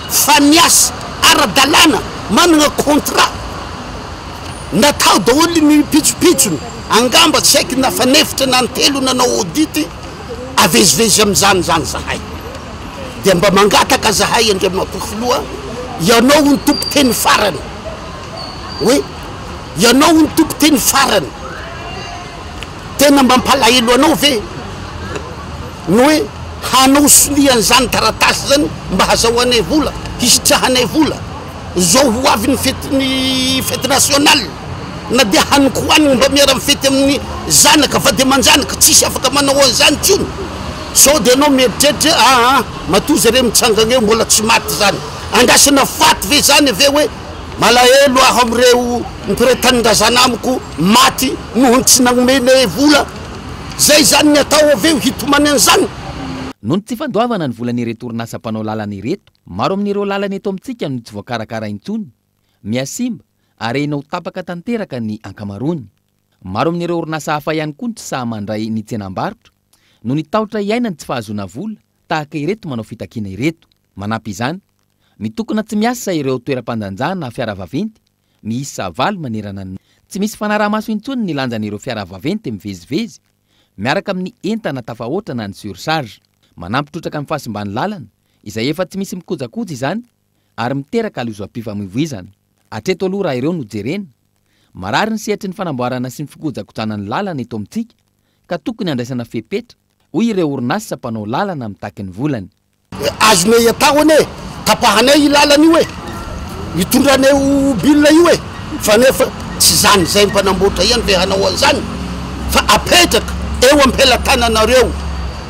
fa niasa ara-dalàna manana contrat natao daholo ny pitsopitsony angamba tsy haiko na fanefitra na ny telo nanao audit Avezivezy amin'izany izany zahay. Dia mba mangataka zahay Andriamatoa Filoha, ianao no tompon-teny farany. Hoe ianao no tompon-teny farany. Tena mampalahelo anao ve ny hoe hanao sonia an'izany taratasy izany mba hazahoanay vola, hisitrahanay vola? Izao ho avy ny fety ny fety nationale, na dia hanin-kohanigny mba miara-mifety amin'ny zanaka, vady aman-janaka, tsisy afaka manao an'izany intsony. Sao dia ianao mieritreritra hoe aa matoa zareo mitsangana eo mbola tsy maty izany. Andrasana faty ve izany avy eo hoe malahelo aho amin'ireo mpiray tanindrazana amiko maty noho ny tsy nagnomenay vola. Zay izany ny atao avy eo hitomany an'izany. Noho ny tsy fandoavana ny volan'ireto orinasa mpanao lalana ireto, maro amin'ireo lalana eto amintsika no tsy voakarakara intsony, mihasimba ary ahiana ho tapaka tanteraka ny ankamaroany. Maro amin'ireo orinasa hafa ihany koa no tsy sahy mandray ny tsenam-barotra noho ny tahotra iainany tsy fahazoana vola tahaka ireto manao fitakiana ireto. Manampy izany, mitokona tsy miasa ireo toeram-pandanjana fiara vaventy miisa valo manerana ny Tsy misy fanaraha-maso intsony ny lanjan'ireo fiara vaventy mivezivezy miaraka amin'ny entana tafahoatra na ny surcharge. Manampy trotraka ny fahasimban'ny lalana izay efa tsy misy mikojakoja izany ary miteraka lozam-pifamoivoizana. Hatreto aloha raha ireo no jerena, marary ny sehatry ny fanamboarana sy ny fikojakojana ny lalana eto amintsika ka tokony handraisana fepetra, hoy ireo orinasa mpanao lalana mitaky ny volany. Azonay atao anie tapahanay io lalana io e, itondranay io bill io e, fa nefa tsy zany zay mpanamboatra ihany ve hanao an'izany fa apetraka eo am-pelatananareo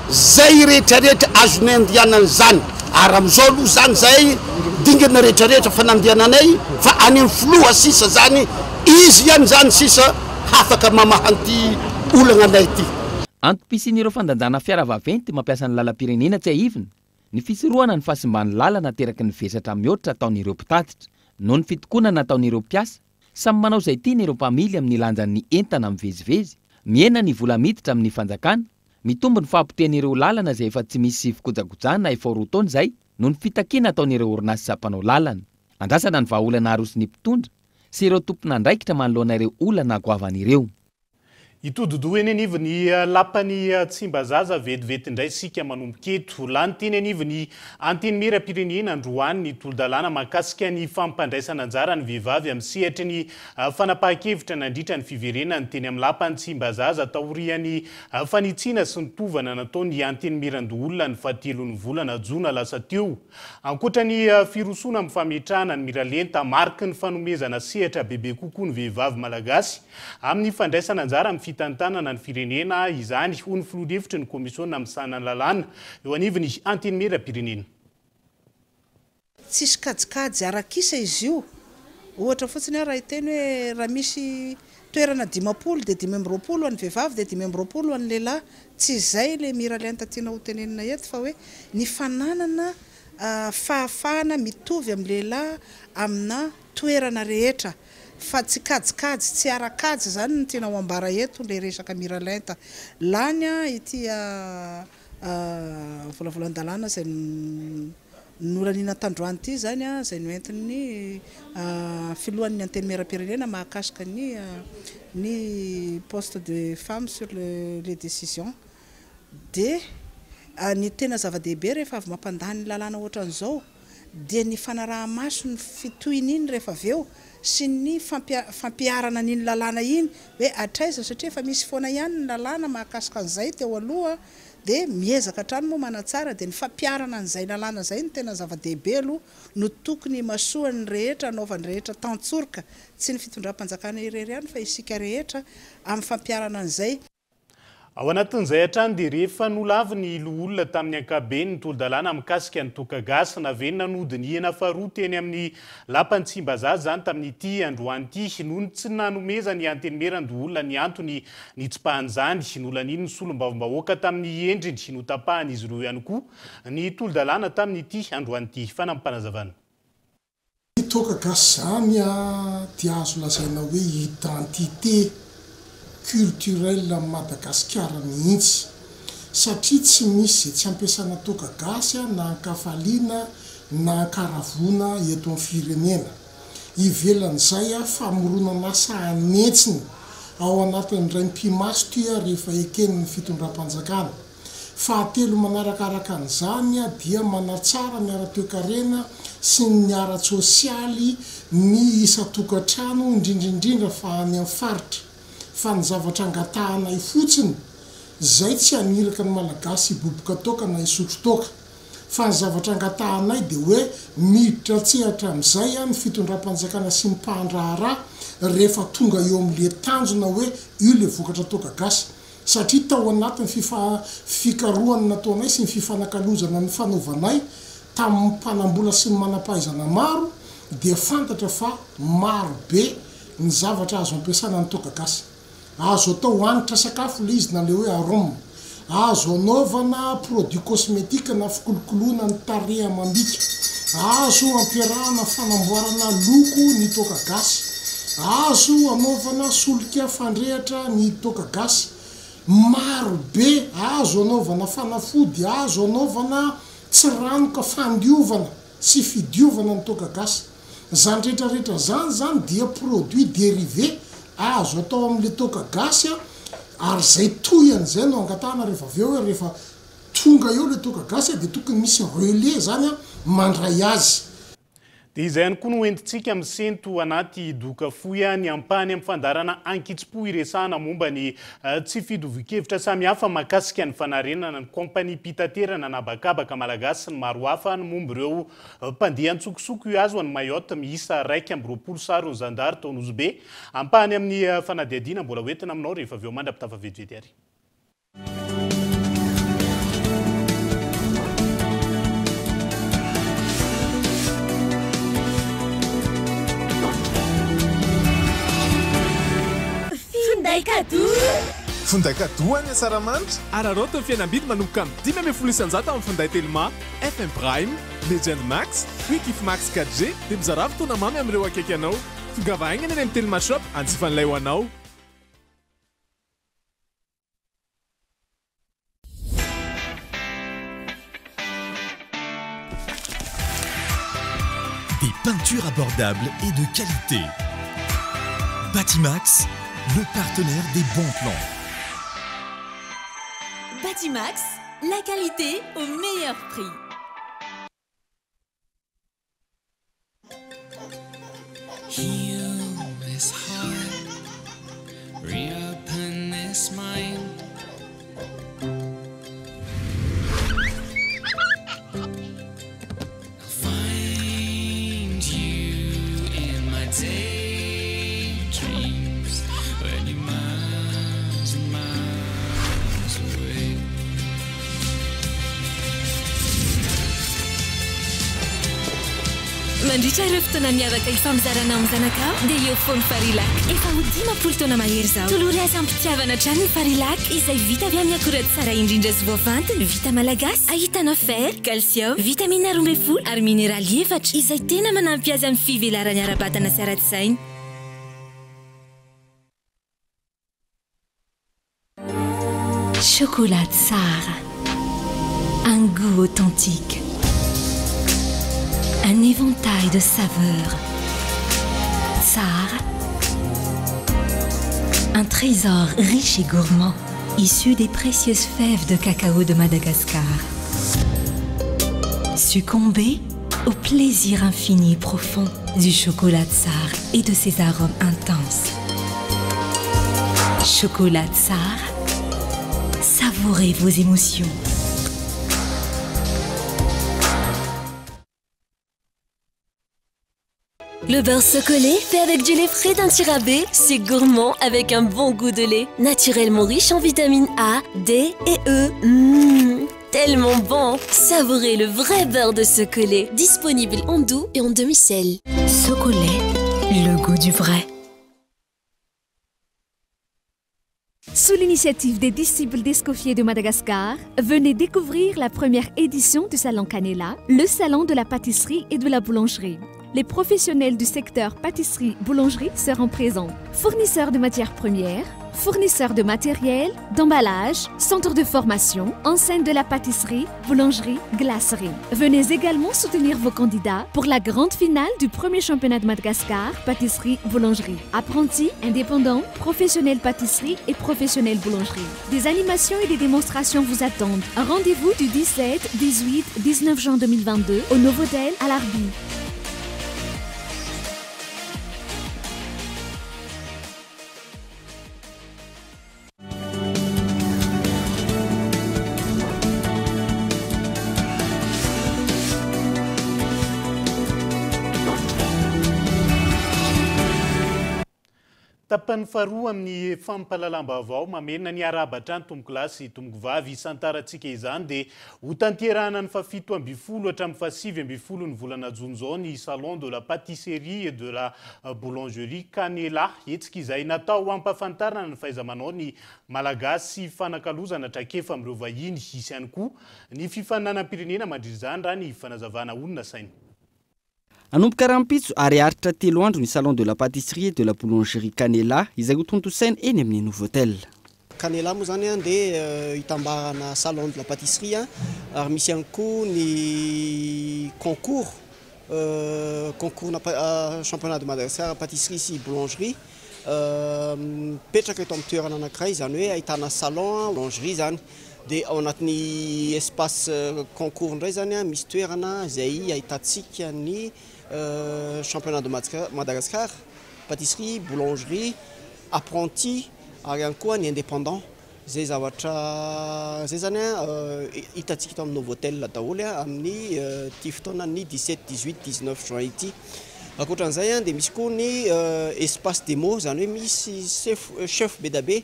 zay rehetrarehetra azonay andianan'izany ary am'izao aloha zany zay dingana rehetrarehetra fa nandiananay fa any amin'ny filoha sisa zany izy ihany zany sisa hafaka mamaha an'ity olagna anay ity. Antom-pisian'ireo fandanjana fiara vaventy mampiasa ny lalam-pirenena tsiahivina ny fisorohana ny fahasimban'ny lalana ateraky ny vesatra mihoatra ataon'ireo mpitatitra. Noho ny fitokonana ataon'ireo mpiasa, samy manao izay tiany ireo mpamily amin'ny lanjan'ny entana mivezivezy, mihena ny vola miditra amin'ny fanjakana, mitombo ny fahapotehan'ireo lalana izay efa tsy misy fikojakojana efa roa taona izay noho ny fitakiana ataon'ireo orinasa mpanao lalana. Andrasana ny vahaolana aroson'ny mpitondra sy ireo tompon'andraikitra manoloana ireo olana goavana ireo. Hitodi-doha eny anivon'ny lapan'i Tsimbazaza vetivety indray isika manomboka eto. Lany teny anivon'ny Antenimierampirenena androany ny tolo-dalàna mahakasika ny fampandraisana anjara ny vehivavy amin'ny sehatry ny fanapahan-kevitra nandritra ny fiverenany teny amin'ny lapan'i Tsimbazaza taorian'ny fanitsiana sy ny tovana nataon'ny Antenimierandoholona ny fahatelon'ny volana jona lasa teo. Ankoatra ny firosoana amin'ny fametrahana ny miralenta mariky ny fanomezana sehatra bebe kokoa ny vehivavy malagasy amin'ny fandraisana anjara amin'ny fitantanana ny firenena izany, hoy ny filoha lefitry ny komisionina misahana ny lalàna eo anivon'ny Antenimierampirenena. Tsisy kajikajy arak'isa izy io. Ohatra fotsiny aho raha hiteny hoe raha misy toerana 50 dia 25 ho an'ny vehivavy dia 25 ho an'ny lehilahy. Tsy izay ilay miralenta tiana ho tenenina eto fa hoe ny fananana fahafahana mitovy amin'ny lehilahy amina toerana rehetra fa tsy kajikajy tsy ara-kajy izany no tiana ho ambara eto ilay resaka miralenta. Lany ity volavolan-dalàna izay nolaniana tandroany ity izany izay noentin'ny filohan'ny Antenimierampirenena mahakasika ny ny poste de femme sur les décisions dia ny tena zava-dehibe rehefa avy mampandany lalàna ohatran'izao dia ny fanaraha-maso ny fitohin'iny rehefa avy eo sy ny fampiharana an'iny lalàna iny hoe hatraiza satria efa misy foana ihany ny lalàna mahakasika an'izay teo aloha dia miezaka hatrany moa manatsara dia ny fampiharana an'izay lalàna izay no tena zava-dehibe aloha no tokony himasoan'ny rehetra hanaovan'ny rehetra tantsoroka tsy ny fitondram-panjakana irery ihany fa isika rehetra amin'ny fampiharana an'izay. Ao anatin'izay hatrany dia rehefa nolavin'ny loholona tamin'ny ankapobeny ny tolo-dalàna mikasika ny toaka gasy, naverina nodinihina faharoa teny amin'ny lapan'i Tsimbazaza izany tamin'ity androany ity noho ny tsy nanomezan'ny Antenimierandoholona ny antony nitsipahan'izany. Nolanian'ny solombavambahoaka tamin'ny endriny notapahan'izy ireo ihany koa ny tolo-dalàna tamin'ity androany ity. Fanampim-panazavana. Ny toaka gasy zany dia azo lazaina hoe identité culturelle an'i Madagasikara mihitsy satria tsy misy izay tsy ampiasana toaka gasy na an-kafaliana na an-karavoana eto amin'ny firenena. Ivelan'izay famoronan'asa an'hetsiny ao anatin'ny indray mipi-maso ity rehefa eken'ny fitondram-panjakana. Fahatelo manarakaraka an'izany dia manatsara ny ara-toekarena sy ny ara-tsosialy ny isan-tokantrano indrindra indrindra fa any amin'ny faritra. Fa ny zavatra angatahanay fotsiny, izay tsy haniraka ny Malagasy hiboboka toaka na hisotro toaka. Fa ny zavatra angatahanay dia hoe miditra an-tsehatra amin'izay ny fitondram-panjakana sy ny mpandraharaha rehefa tonga eo amin'le tanjona hoe io le vokatra toaka gasy. Satria tao anatin'ny fifa fikarohana nataonay sy ny fifanakalozana nifanaovanay tamin'ny mpanambola sy ny manampahaizana maro dia fantatra fa maro be ny zavatra azo ampiasana ny toaka gasy. Azo atao hanitra sakafo ilay izy na ilay hoe arôme. Azo anaovana produit cosmétique na fikolokoloana ny tarehy amam-bika. Azo ampiarahana fanamboarana loko ny toaka gasy. Azo anaovana solika fandrehatra ny toaka gasy. Maro be azo anaovana fanafody, azo anaovana tsiranoka fandiovana sy fidiovana ny toaka gasy. Zany rehetra rehetra zany zany dia produit dérivé azo atao amle toaka gasy a, ary zay tohiny zay no angatahana rehefa avy eo hoe rehefa tonga eo le toaka gasy a de tokony misy relais zany a mandray azy. Dia izay ihany koa no entintsika misento anaty doka fohy ny ampahany amin'ny fandaharana ankitsim-po iresahana momba ny tsy fitovian-kevitra samihafa mahakasika ny fanarenana ny kaompaniam-pitaterana an'habakabaka malagasy sy ny maro hafa ny momba ireo Mpandeha antsokosoko hihazo an'i Mayotte miisa 21 saron'ny zandary tao Nosy Be. Ampahany amin'ny fanadihadiana mbola hoentina aminao rehefa avy eo mandra-pitafa vetivety ary. Finday kadoa! Finday kadoa any Asaramanitra! Araraoty ny fihenam-bidy manomboka amin'ny 15% amin'ny finday Telma. FM Prime, Legend Max, Quick If Max 4G dia mizarà fotoana mamy amin'ireo akaiky anao. Tongava haingana eny amin'ny Telma Shop hanjifan'ilay ho anao. Des peintures abordables et de qualité. Batimax, le partenaire des bons plans. Batimax, La qualité au meilleur prix. Heal this heart, reopen this mind. I'll find you in my daydreams when you're miles and miles away. Mandritra ireo fotoana miavaka ifampizarana amin'ny zanakao dia eo foana Farilac. Efa ho 50 taona mahery izao. Tolory azy am-pitiavana hatrany ny Farilac izay vita avy amin'ny akora tsara indrindra sy voafantina, vita malagasy, ahitana fer, calcium, vitamina 12 ary mineraly efatra izay tena manampy azy amin'ny fivelarany ara-batana sy ara-tsaina. Chocolat tsara. Un goût authentique. Un éventail de saveurs. Tsara. Un trésor riche et gourmand, issu des précieuses fèves de cacao de Madagascar. Succombez au plaisir infini et profond du chocolat tsar et de ses arômes intenses. Chocolat tsar, savourez vos émotions. Le beurre Socolé fait avec du lait frais d'un tirabé, c'est gourmand avec un bon goût de lait, naturellement riche en vitamines A, D et E. Mmh, tellement bon! Savourez le vrai beurre de Socolé, disponible en doux et en demi-sel. Socolé, le goût du vrai. Sous l'initiative des disciples d'Escoffier de Madagascar, venez découvrir la première édition du Salon Canela, le salon de la pâtisserie et de la boulangerie. Les professionnels du secteur pâtisserie-boulangerie seront présents. Fournisseurs de matières premières, fournisseurs de matériel, d'emballage, centre de formation, enseigne de la pâtisserie, boulangerie, glacerie. Venez également soutenir vos candidats pour la grande finale du premier championnat de Madagascar, pâtisserie, boulangerie. Apprentis, indépendants, professionnels pâtisserie et professionnels boulangerie. Des animations et des démonstrations vous attendent. Rendez-vous du 17, 18, 19 juin 2022 au Novotel à l'Arbi. Tapany faharoa amin'ny fampahalalam-baovao mamerina ny arahaba hatrany tompokolahy sy tompokovavy isantarantsika izany dia ho tanterahana ny fahafito ambin'ny folo hatramin'ny fahasivy ambin'ny folo ny volana jona izao ny salon de la pâtisserie et de la boulangerie Canela hetsika izay natao hampahafantarana ny fahaiza-manao ny Malagasy sy fanakalozana traikefa amin'ireo vahiny. Hisy ihany koa ny fifaninanam-pirenena mandritra izany raha ny fanazavana ho nasaina. Hanomboka rahampitso ary haharitra telo andro ny Salon de la pâtisserie et de la boulangerie Canela izay hotontosaina eny amin'ny Novotel. Canela moa izany dia hitambarana Salon de la pâtisserie ary misy ihany koa ny concours, concours-na championnat de Madagascar pâtisserie sy boulangerie mipetraka eto amin'ny toerana anankiray, izany hoe ahitana salon boulangerie izany. Dia ao anatin'ny espace concours indray izany misy toerana izay ahitantsika ny championnat de Madagascar, pâtisserie, boulangerie, apprenti ary ihany koa ny indépendant. Izay zavatra izay izany hitantsika eto amin'ny Novotel daholo amin'ny ity fotoanan'ny 17, 18, 19 juin ity. Ankoatran'izay dia misy koa ny espace démo, izany hoe misy chef be dia be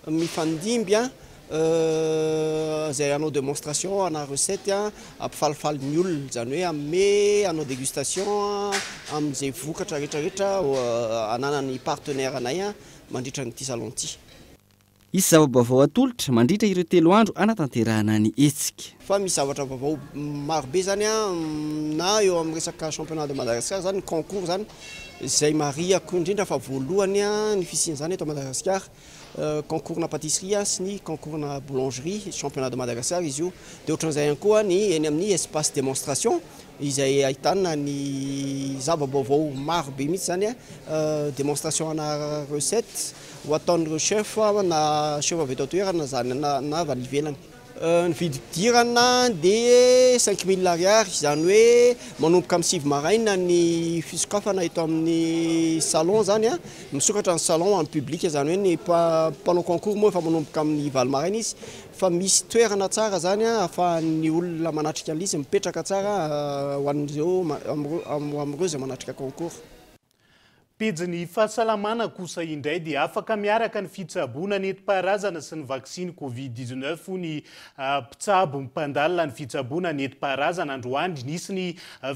mifandimby izay hanao démonstration ana recette hampifalifaly ny olona, izany hoe hanome hanao dégustation amin'izay vokatra rehetrarehetra ananan'ny partenaire anay mandritra an'ity salon ity. Hisy zava-baovao atolotra mandritra ireo telo andro hanatanterahana ny hetsika. Fa misy zavatra vaovao maro be izany na eo amin'ny resaka championnat de Madagascar izany, ny concours izany, izay marihako indrindra fa voalohany ny fisian'izany eto Madagasikara. Concours-na pâtisserie sy ny concours-na boulangerie, championnat de Madagascar izy io. Dia ohatran'izay ihany koa ny eny amin'ny espace démonstration izay ahitana ny zava-baovao maro be mihitsy izany, démonstration ana recette ho ataon'ireo chef na chef avy eto an-toerana izany na avy any ivelany. Ny vidim-pidirana dia 5000 ariary, izany hoe manomboka amin'ny sivy maraina ny fisokafana eto amin'ny salon izany, misokatra ny salon amin'ny public, izany hoe ny mpanao concours moa efa manomboka amin'ny valo maraina izy, fa misy toerana tsara izany ahafahan'ny olona manatrika an'ilay izy, mipetraka tsara ho an'ireo amin'ireo izay manatrika concours. Pejin'ny fahasalamana kosa indray dia afaka miaraka ny fitsaboana nentim-paharazana sy ny vaksiny Covid 19 hoy ny mpitsabo mpandalina ny fitsaboana nentim-paharazana androany. Nisy ny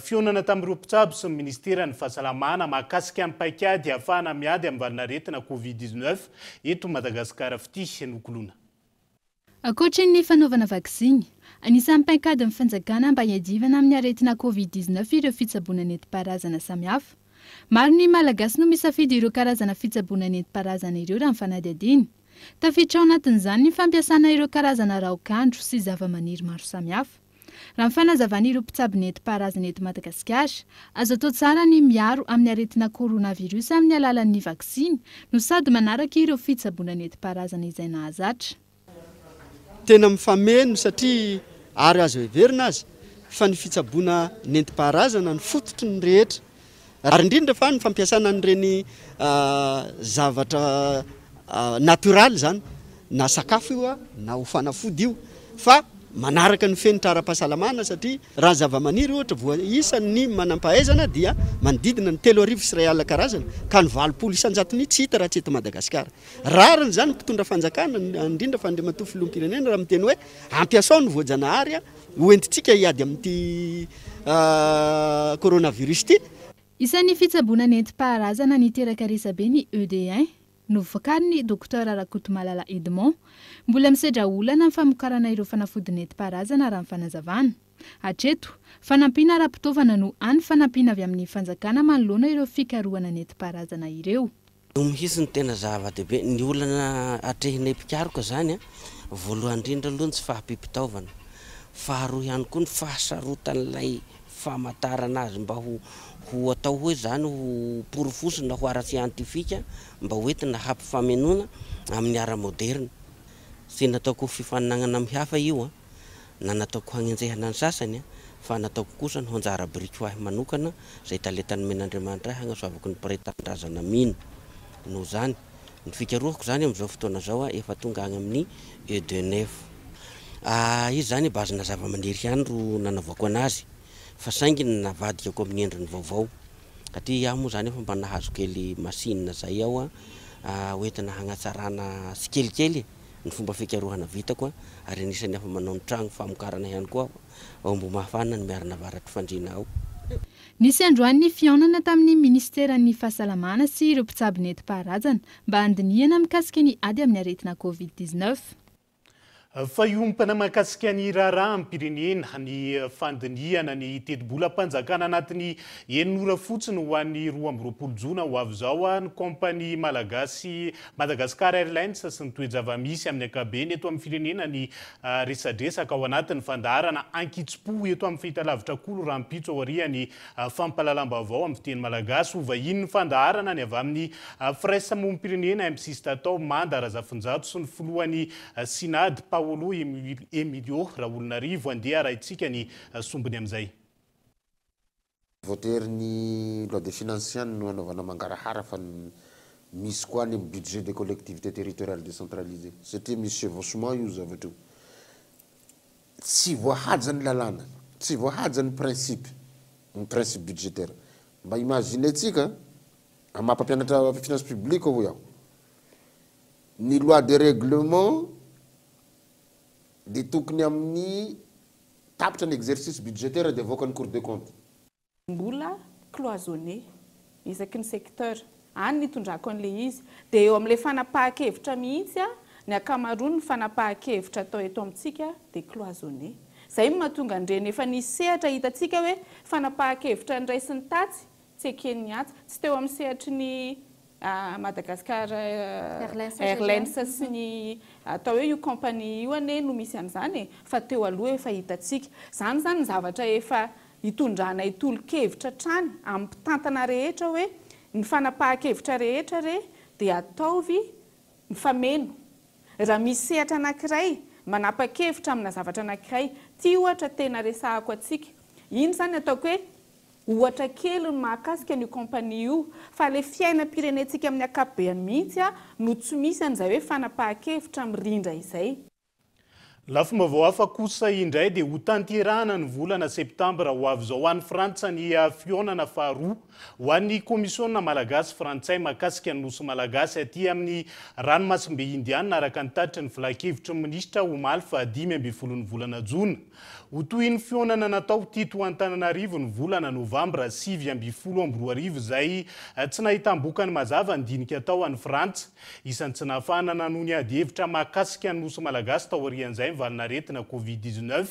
fihaonana tamin'ireo mpitsabo sy ny minisiteran'ny fahasalamana mahakasika ny paikady ahafahana miady amin'ny valanaretina Covid 19 eto Madagasikara fitia nokoloina. Ankoatry ny fanaovana vaksiny, anisan'ny paikadin'ny fanjakana mba hiadivana amin'ny aretina Covid 19 ireo fitsaboana nentim-paharazana samihafa. Maro ny Malagasy no misafidy ireo karazana fitsaboana nentim-paharazana ireo raha ny fanadihadiana. Tafiditra ao anatin'izany ny fampiasana ireo karazana raokandro sy zavamaniry maro samihafa. Raha ny fanazavan'ireo mpitsabo nentim-paharazana eto Madagasikara, azo atao tsara ny miaro amin'ny aretina coronavirus amin'ny alalan'ny vaksiny no sady manaraka ireo fitsaboana nentim-paharazana izay nahazatra. Tena mifameno satria ary azo heverina aza fa ny fitsaboana nentim-paharazana no fototry ny rehetra ary indrindra fa ny fampiasana an'ireny zavatra natioraly izany na sakafo io na ho fanafody io fa manaraka ny fenitra ara-pahasalamana satria raha ny zavamaniry ohatra voaisan'ny manampahaizana dia manodidina ny 3001 karazana ka ny 80 isan-jatony tsy hita raha tsy eto Madagasikara. Rariny izany mpitondra fanjakana, indrindra fa Andriamatoa Filoham-pirenena raha miteny hoe ampiasao ny voajanahary ho entintsika hiady amin'ity coronavirus ity. Isan'ny fitsaboana nentim-paharazana niteraka resabe ny ED1. Novokarin'ny Docteur Rakotomalala Edmond. Mbola misedra olana ny famokarana ireo fanafody nentim-paharazana raha ny fanazavana. Hatreto, fanampiana ara-pitaovana no hany fanampiana avy amin'ny fanjakana manoloana ireo fikarohana nentim-paharazana ireo. Io mihitsy no tena zava-dehibe. Ny olana atrehinay mpikaroka izany, voalohany indrindra aloha ny tsy fahampiam-pitaovana. Faharoa ihany koa ny fahasarotan'ilay famantarana azy mba ho ho atao hoe izany ho porofosina ho ara-tsiantifika mba ho entina hampifamenoana amin'ny ara-moderina. Tsy nataoko ho fifaninanana amin'ny hafa io an, na nataoko hagnenjehana ny sasany an, fa nataoko kosa ny ho anjara biriky ho ahy manokana izay talenta nomen'Andriamanitra ahy hagnasoavako ny mpiray tanindrazana mino. Noho izany, ny fikarohako izany amin'izao fotoana izao an, efa tonga agny amin'ny E de nef. Izy izany base-na zava-maniry ihany ro nanavoako anazy, fa saingy navadikako amin'ny endriny vaovao. Satria iaho moa izany efa mba nahazo kely machine zay aho hoentina hagnatsarana tsikelikely ny fomba fikarohana vitako ary anisan'ny afa-manao ny tragno famokarana ihany koa aho ao Ambohimahafana ny Miarina Avaratry Fandriana ao. Nisy androany ny fihaonana tamin'ny minisiteran'ny fahasalamana sy ireo mpitsabo nentim-paharazana mba handinihana mikasika ny ady amin'ny aretina Covid 19. Fiompana mahakasika ny raharaham-pirenena, ny fandinihana ny tetibolam-panjakana anatin'ny enina ora fotsiny ho an'ny 22 jona ho avy izao, ny kaompania malagasy Madagascar Airlines sy ny toe-java-misy amin'ny ankapobeny eto amin'ny firenena ny resadresaka ao anatin'ny fandaharana ankitsim-po eto amin'ny fahitalavitra Kolo rahampitso aorian'ny fampahalalam-baovao amin'ny fiteny malagasy. Ho vahinin'ny fandaharana ny avy amin'ny firaisamonim-pirenena M6 Tatao Manda Razafinjato sy ny filohan'ny Synad Paolo Emilio Raolonarivo. Andeha arahintsika ny sombiny amin'izay. Voatery ny loi de finance ihany no anaovana mangarahara fa misy koa any amin'ny budget des collectivités territoriales décentralisées satria misy chevauchement io zavatra io. Tsy voahaja ny lalàna, tsy voahaja ny principe, ny principe budgétaire. Mba imaginer-tsika, amin'ny maha mpampianatra finance publique hoy aho, Ny loi de règlement dia tokony amin'ny tapitra ny exercice budgétaire dia avoakan'ny cour des comptes. Mbola cloisonné isaky ny secteur. Any ny itondrako an'ilay izy. Dia eo amin'ilay fanapahan-kevitra mihitsy, ny ankamaroan'ny fanapahan-kevitra atao eto amintsika dia cloisonné. Izay no mahatonga an'ireny efa nisy sehatra hitantsika hoe fanapahan-kevitra niraisin'ny tatsy, tsy eken'ny atsy. Tsy teo amin'ny sehatry ny Madagascar Airlines sy ny atao hoe io compagnie io anie no misy an'izany e, fa teo aloha efa hitantsika. Izany izany ny zavatra efa itondranay tolo-kevitra hatrany amin'ny mpitantana rehetra hoe ny fanapahan-kevitra rehetra re dia ataovy mifameno. Raha misy sehatra anankiray manapa-kevitra amina zavatra anankiray, ity ohatra tena resahako antsika, iny izany ataoko hoe Ohatra kely ny mahakasika an'io compagnie io, fa ilay fiainam-pirenentsika amin'ny ankapobeany mihitsy no tsy misy an'izay hoe fanapahan-kevitra mirindra izay. Lafim-baovao hafa kosa indray dia hotanterahana ny volana septambra ho avy izao any Frantsa ny fihaonana faharoa ho an'ny Komisiona Malagasy Frantsay mahakasika ny Nosy Malagasy aty amin'ny Ranomasimbe Indiana araka ny tatitry ny Filankevitry ny Minisitra omaly faha 15 ny volana jona. Ho tohin'ny fihaonana natao teto Antananarivo ny volana novambra 2019 izay tsy nahitam-bokany mazava ny dinika tao any Frantsa. Isan'ny tsy nahafahana nanohy ny adihevitra mahakasika ny Nosy Malagasy taorian'izay ny valin'aretina Covid 19.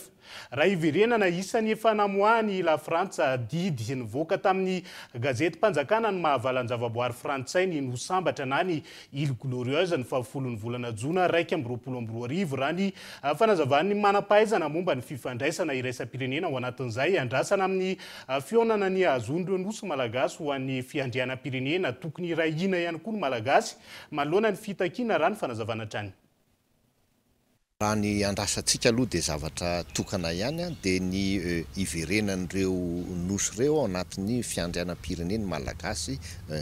Raha hiverenana, isan'ny efa namoahan'i La Frantsa didy nivoaka tamin'ny gazetim-panjakana ny maha valan-javaboary frantsay ny Nosy Sambatra na ny Île Glorieuse ny fahafolon'ny volana jona 2021, raha ny fanazavan'ny manam-pahaizana momba ny fifandraisana iraisam-pirenena ao anatin'izay andrasana amin'ny fihaonana ny hahazoan'ireo nosy malagasy ho an'ny fiandrianam-pirenena. Tokony hiray hina ihany koa ny Malagasy manoloana ny fitakiana, raha ny fanazavana hatrany. Raha ny andrasantsika aloha dia zavatra tokana ihany dia ny hiverenan'ireo nosy ireo ao anatin'ny fiandrianam-pirenen'ny Malagasy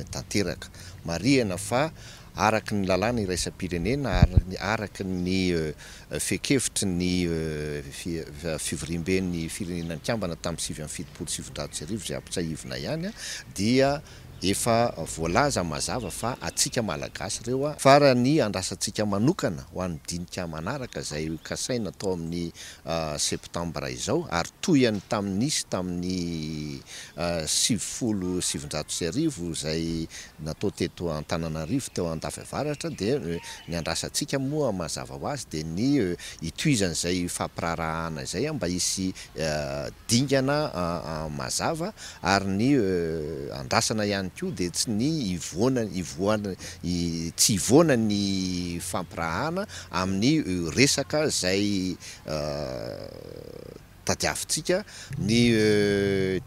tanteraka. Marihana fa araka ny lalàna iraisam-pirenena ary araka ny fehin-kevitry ny fivoriamben'ny Firenena Mikambana tamin'ny 1979 izay ampitsahivina ihany dia efa voalaza mazava fa antsika Malagasy ireo, fa raha ny andrasantsika manokana ho an'ny dinika manaraka izay kasaina atao amin'ny septambra izao ary toy ny tamin'ny nisy tamin'ny 1990 izay natao teto Antananarivo teo Andafiavaratra dia ny andrasantsika moa mazava ho azy dia ny hitohizan'izay fampiraharahana izay mba hisy dingana mazava ary ny andrasana ihany koa dia tsy ny hivoana hivoana tsy hivoana ny fampirahana amin'ny resaka izay tadiavintsika. Ny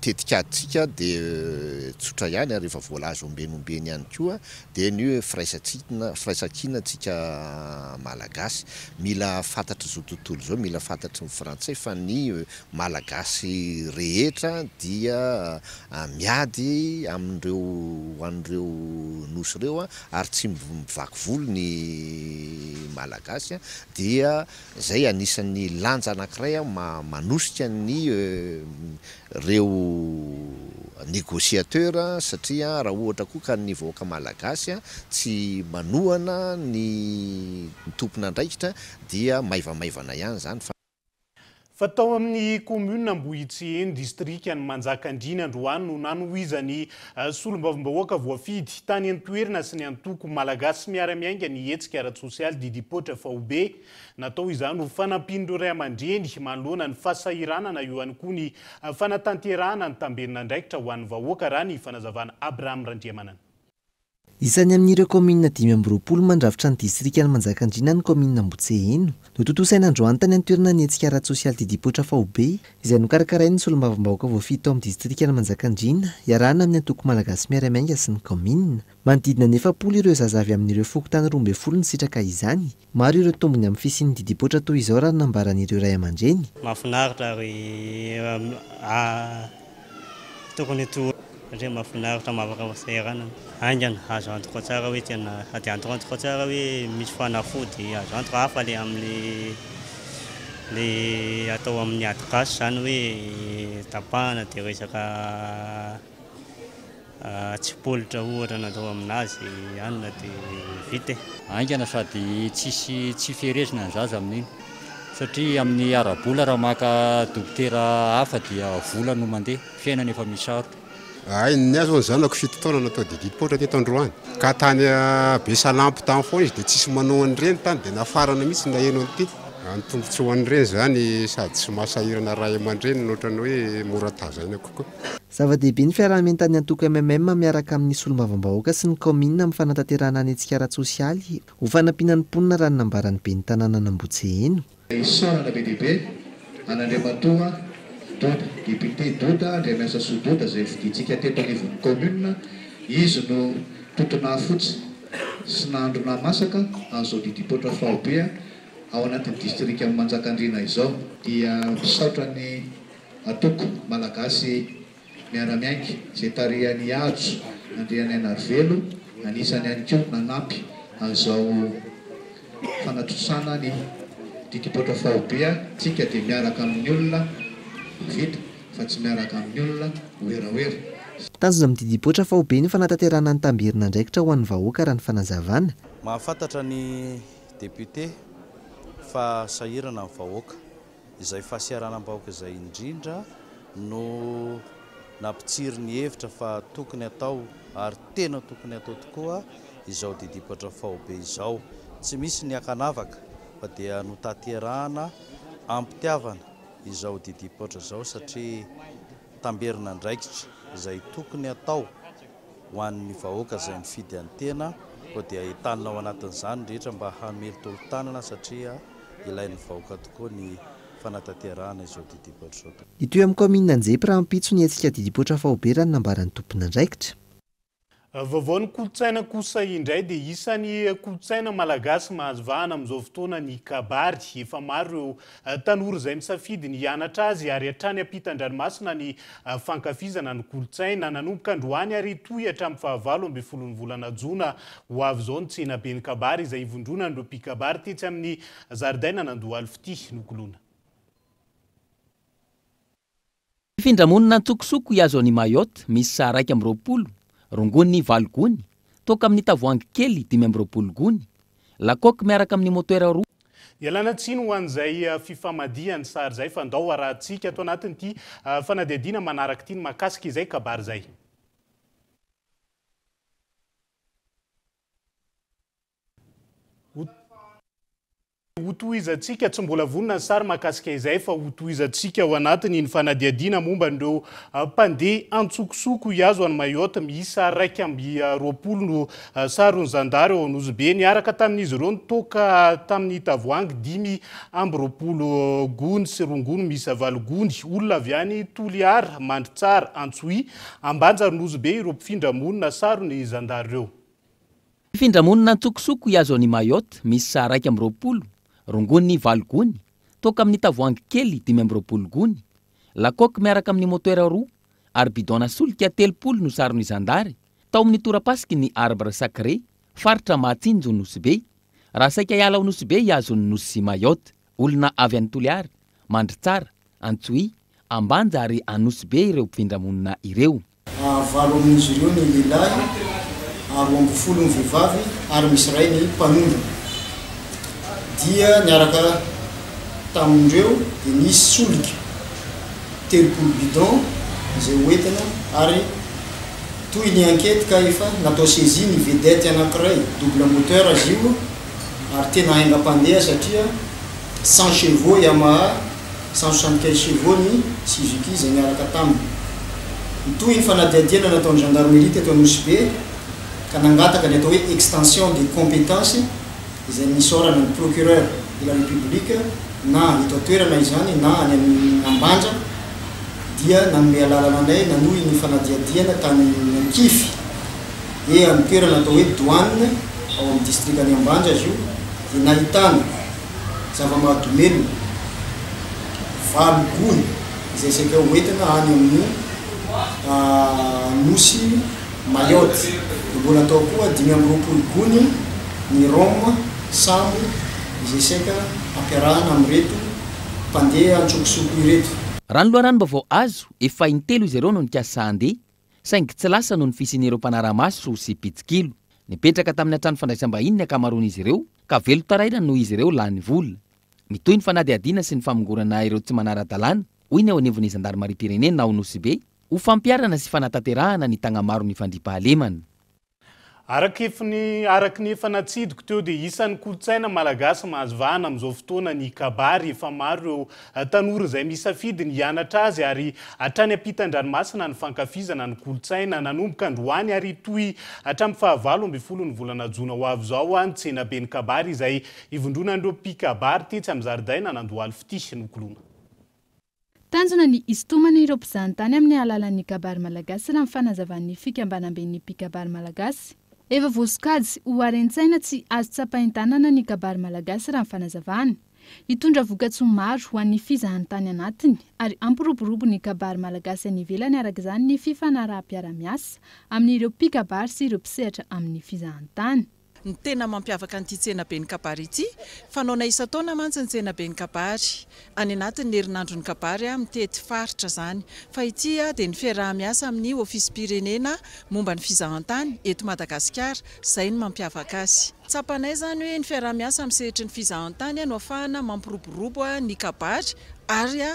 tetikadintsika dia tsotra ihany ary efa voalaza ombieny ombieny ihany koa dia ny hoe firaisantsina firaisankinantsika Malagasy. Mila fantatr'izao tontolo izao, mila fantatry ny Frantsay fa ny Malagasy rehetra dia miady amin'ireo ho an'ireo nosy ireo ary tsy mivaky volo ny Malagasy dia izay anisan'ny lanja anankiray manosika ny reo négociateur satria raha ohatra koa ka ny vahoaka Malagasy tsy manohana ny tompon'andraikitra dia maivamaivana ihany izany fa Fa tao amin'ny kaominina Ambohitsiheno, distrikan'i Manjakandriana androany no nanohizan'ny solombavambahoaka voafidy tany an-toerana sy ny antoko Malagasy Miara-Miainga ny hetsika ara-tsosialy Didipoatra Faobe. Natao izany ho fanampian'ireo ray aman-dreny manoloana ny fahasahiranana eo ihany koa ny fanatanterahana ny tamberin'andraikitra ho an'ny vahoaka raha ny fanazavana Abraham Randriamanana. Isan'ny amin'ireo kaominina 25 mandrafitra ny distrikan'i Manjakandriana ny kaominina Ambohitseheno. Notontosaina androany tany an-toerana ny hetsika ara-tsosialy Didipoitra Faobe, izay nokarakarain'ny solombavambahoaka voafidy tao amin'ny distrikan'i Manjakandriana, iarahana amin'ny antoko Malagasy Miara-Miainga sy ny kaominina. Manodidina ny 40 ireo zaza avy amin'ireo fokontany 12 nisitraka izany. Maro ireo tombony amin'ny fisian'ny didipoitra toy izao raha ny nambaran'ireo ray aman-dreny. Mahafinaritra ary Tokony to satria mahafinaritra mahavaka fahasahiranana. Haingana, azo antoka tsara hoe tena sady antokantoka tsara hoe misy fanafody azo antoka hafa le amle le atao amin'ny ady gasy zany hoe tapahana de resaka tsipolitra ohatra natao aminazy anona de vita e. Haingana sady tsisy tsy ferezina ny zaza amin'iny satria amin'ny ara-bola raha maka dokotera hafa dia vola no mandeha, fiainana efa misarotra. Hay, ny ahy zao ny zanako fito taona natao didipoitra teto androany ka tany Besalampy tany foana izy dia tsisy manao an'ireny tany dia nafarana mihitsy naheno an'ity. Ny tombotsoan'ireny zany sady tsy mahasahirana ray aman-dreny no ohatran'ny hoe mora tazaina kokoa. Zava-dehibe ny fiaraha-mientan'ny antoko MMM miaraka amin'ny solombavambahoaka sy ny kaominina amin'ny fanatanterahana ny hetsika ara-tsosialy ho fanampiana ny mponina raha ny nambaran'ny ben'ny tanànan'Ambohitseheno. Isaorana be dia be an'Andriamatoa Doda, Député Doda Andriamiasasoa Doda izay nofidintsika teto anivon'ny commune, izy no totonahafotsy sy nahandro nahamasaka an'izao didipoitra faobe ao anatin'ny distrikan'i Manjakandriana izao. Dia misaotra ny Antoko Malagasy Miara-Miainga izay tarihan'i Hajo Andrianainarivelo, anisany ihany koa nanampy an'izao fanatontosana ny didipoitra faobe Tsika dia miaraka amin'ny olona vita fa tsy miaraka amin'ny olona werawera. Tanjona amin'ny didipoitra faobe ny fanatanterahana ny tamberin'andraikitra ho an'ny vahoaka raha ny fanazavana. Mahafantatra ny député fa sahirana ny vahoaka. Izay fahasiaranam-bahoaka izay indrindra no nampitsiry ny hevitra fa tokony atao ary tena tokony atao tokoa izao didipoitra faobe izao. Tsy misy ny ankanavaka fa dia notanterahana am-pitiavana izao didipoitra izao satria tamberin'andraikitra izay tokony atao ho an'ny vahoaka izay nifidy an'ny tena koa dia entanina ao anatin'izany ny rehetra mba hamely tolo-tanana satria ilain'ny vahoaka tokoa ny fanatanterahana izao didipoitra izao tokoa. Hitohy amin'ny kaominina Anjepy rahampitso ny hetsika didipoitra faobe raha ny nambaran'ny tompon'andraikitra. Vaovaon'ny kolontsaina kosa indray dia isan'ny kolontsaina malagasy mahazo vahana amin'izao fotoana ny kabary. Efa maro ireo tanora izay misafidy ny hianatra azy ary hatrany ampitan-dranomasina ny fankafizana ny kolontsaina. Nanomboka androany ary hitohy hatramin'ny fahavalo ambin'ny folon'ny volana jona ho avy izao ny tsenaben'ny kabary izay ivondronan'ireo mpikabary tetsy amin'ny zaridainan'Andohalo-Fitia. Nokoloina. Fifindramonina an-tsokosoko hihazo an'i Mayotte miisa 21, Rongony valo gony, toaka amin'ny tavoahangy kely 25 gony, lacoque miaraka amin'ny moteur roa. Ialana tsiny ho an'izay fifamadihany sary izay fa ndao arahantsika ato anatin'ity fanadihadiana manaraka ity ny mahakasika izay kabary izay. Hotohizantsika, tsy mbola vonona ny sary mahakasika izay fa hotohizantsika ao anatiny ny fanadihadiana momba an'ireo mpandeha antsokosoko hihazo an'i Mayotte miisa 21 no saron'ny zandary ao Anosibe niaraka tamin'izy ireo ny toaka tamin'ny tavoahangy 25 gony sy rongony miisa valo gony. Olona avy any Toliara, Mandritsara, Antsohihy, Ambanja ary Nosy Be ireo mpifindra monina saron'ny zandary ireo. Mpifindra monina antsokosoko hihazo an'i Mayotte miisa 21, rongony valo gony, toaka amin'ny tavoahangy kely 25 gony, lacoque miaraka amin'ny moteur roa ary bidon-na solika 30 no saron'ny zandary tao amin'ny torapasiky ny Arbre Sacré, faritra Mahatsinjo Nosy Be, raha saika hiala ao Nosy Be hihazo ny Nosy Mayotte. Olona avy any Toliara, Mandritsara, Antsohihy, Ambanja ary Anosibe ireo mpifindra monina ireo. Valo amin'izy ireo ny lehilahy, 12 ny vehivavy ary misy iray ny mpanondrana. Dia niaraka tamin'ireo dia nisy solika 30 bidon izay hoentina ary toy ny enquête ka efa natao saisie ny vedette anankiray double moteur izy io ary tena haingam-pandeha satria 100 chevaux Yamaha 175 chevaux ny Suzuki izay niaraka taminy. Nitohy ny fanadihadiana nataon'ny gendarmerie teto Anosibe ka nangataka ny atao hoe extension de compétence izay nisaorana ny procureur de la République na eto an-toerana izany na any amin'ny Ambanja dia nanome alalana anay nanohy ny fanadihadiana tany Ankify dia amin'ny toerana atao hoe Douane ao amin'ny distrikan'i Ambanja izy io dia nahitana zava-mahadomelina valo gony izay saika hoentina any amin'ny nosy Mayotte. Dia mbola atao koa 25 gony ny rhum sambo izay saika hampiarahana amin'ireto mpandeha antsokosoko ireto. Raha ny loharanom-baovao azo, efa intelo izy ireo no nikasa handeha, saingy tsy lasa noho ny fisian'ireo mpanara-maso sy mpitsikilo. Nipetraka tamin'ny trano fandraisam-bahiny ny ankamaroan'izy ireo ka velon-taraina noho izy ireo lany vola. Mitohy ny fanadihadiana sy ny famongorana ireo tsy manara-dalàna, hoy ny eo anivon'ny zandarimariam-pirenena ao Nosy Be, ho fampiharana sy fanatanterahana ny tagnamaron'ny fandriampahalemana. Araka ny araka ny efa natsidiko teo dia isan'ny kolontsaina malagasy mahazo vahana amin'izao fotoana ny kabary. Efa maro ireo tanora izay misafidy ny hianatra azy ary hatrany ampitan-dranomasina ny fankafizana ny kolontsaina. Nanomboka androany ary hitohy hatramin'ny fahavalo ambin'ny folo ny volana jona ho avy izao ny tsenaben'ny kabary izay ivondronan'ireo mpikabary tetsy amin'ny zaridainan'Andohalo-Fitia. Nokoloina. Tanjona ny hisintomana ireo mpizahantany amin'ny alalan'ny kabary malagasy raha ny fanazavan'ny fikambanamben'ny mpikabary malagasy. Efa voasokajy ho haren-tsaina tsy azo tsapain-tanana ny kabary malagasy raha ny fanazavana. Hitondra vokatsoa maro ho an'ny fizahantany anatiny ary hampiroborobo ny kabary malagasy any ivelany araka izany ny fifanaraham-piarahamiasa amin'ireo mpikabary sy ireo mpisehatra amin'ny fizahantany. Ny tena mampiavaka an'ity tsenaben'ny kabary ity, fanaonay isan-taona mantsy ny tsenaben'ny kabary, any anatin'ny herinandron'ny kabary mitety faritra izany. Fa ity dia ny fiaraha-miasa amin'ny ofisim-pirenena momba ny fizahantany eto Madagasikara, izay no mampiavaka azy. Tsapanay izany hoe ny fiaraha-miasa amin'ny sehatry ny fizahantany no ahafahana mampiroborobo ny kabary ary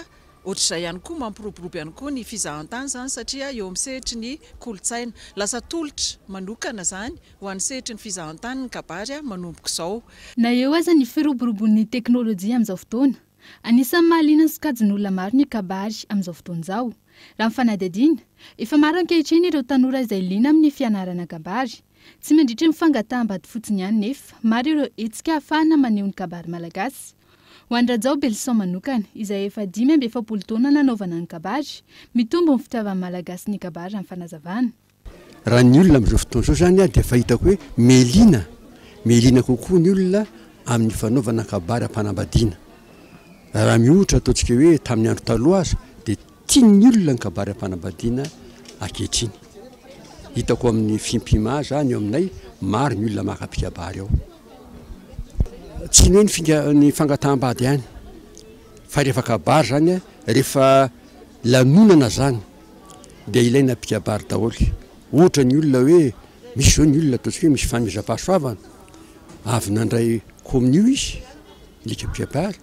Ohatr'izay ihany koa, mampiroborobo ihany koa ny fizahantany izany satria eo amin'ny sehatry ny kolontsaina. Lasa tolotra manokana izany ho an'ny sehatry ny fizahantany ny kabary manomboka izao. Na eo aza ny firoborobon'ny teknolojia amin'izao fotoana, anisan'ny mahaliana ny sokajin'olona maro ny kabary amin'izao fotoana izao. Raha ny fanadihadiana, efa maro ankehitriny ireo tanora izay liana amin'ny fianarana kabary. Tsy mandritry ny fangataham-bady fotsiny ihany nefa, maro ireo hetsika ahafahana maneho ny kabary malagasy. Ho an-dRajaobelison manokana, izay efa 45 taona nanaovana ny kabary, mitombo ny fitiavan'ny Malagasy ny kabary raha ny fanazavana. Raha ny olona amin'izao fotoana izao izany dia efa hitako hoe meliana, meliana kokoa ny olona amin'ny fanaovana kabary am-panambadiana. Raha miohatra ataontsika hoe tamin'ny andro taloha aza dia tian'ny olona ny kabary am-panambadiana ankehitriny. Hitako amin'ny Fimpima izany eo aminay, maro ny olona maka mpikabary ao. Tsy ny hoe ny finga ny fangataham-bady ihany fa rehefa kabary zany rehefa lanonana zany dia ilaina mpikabary daholo. Ohatra ny olona hoe misy izao ny olona ataontsika hoe misy fanomezam-pahasoavana, avy nandray kominio izy, ilika mpikabary,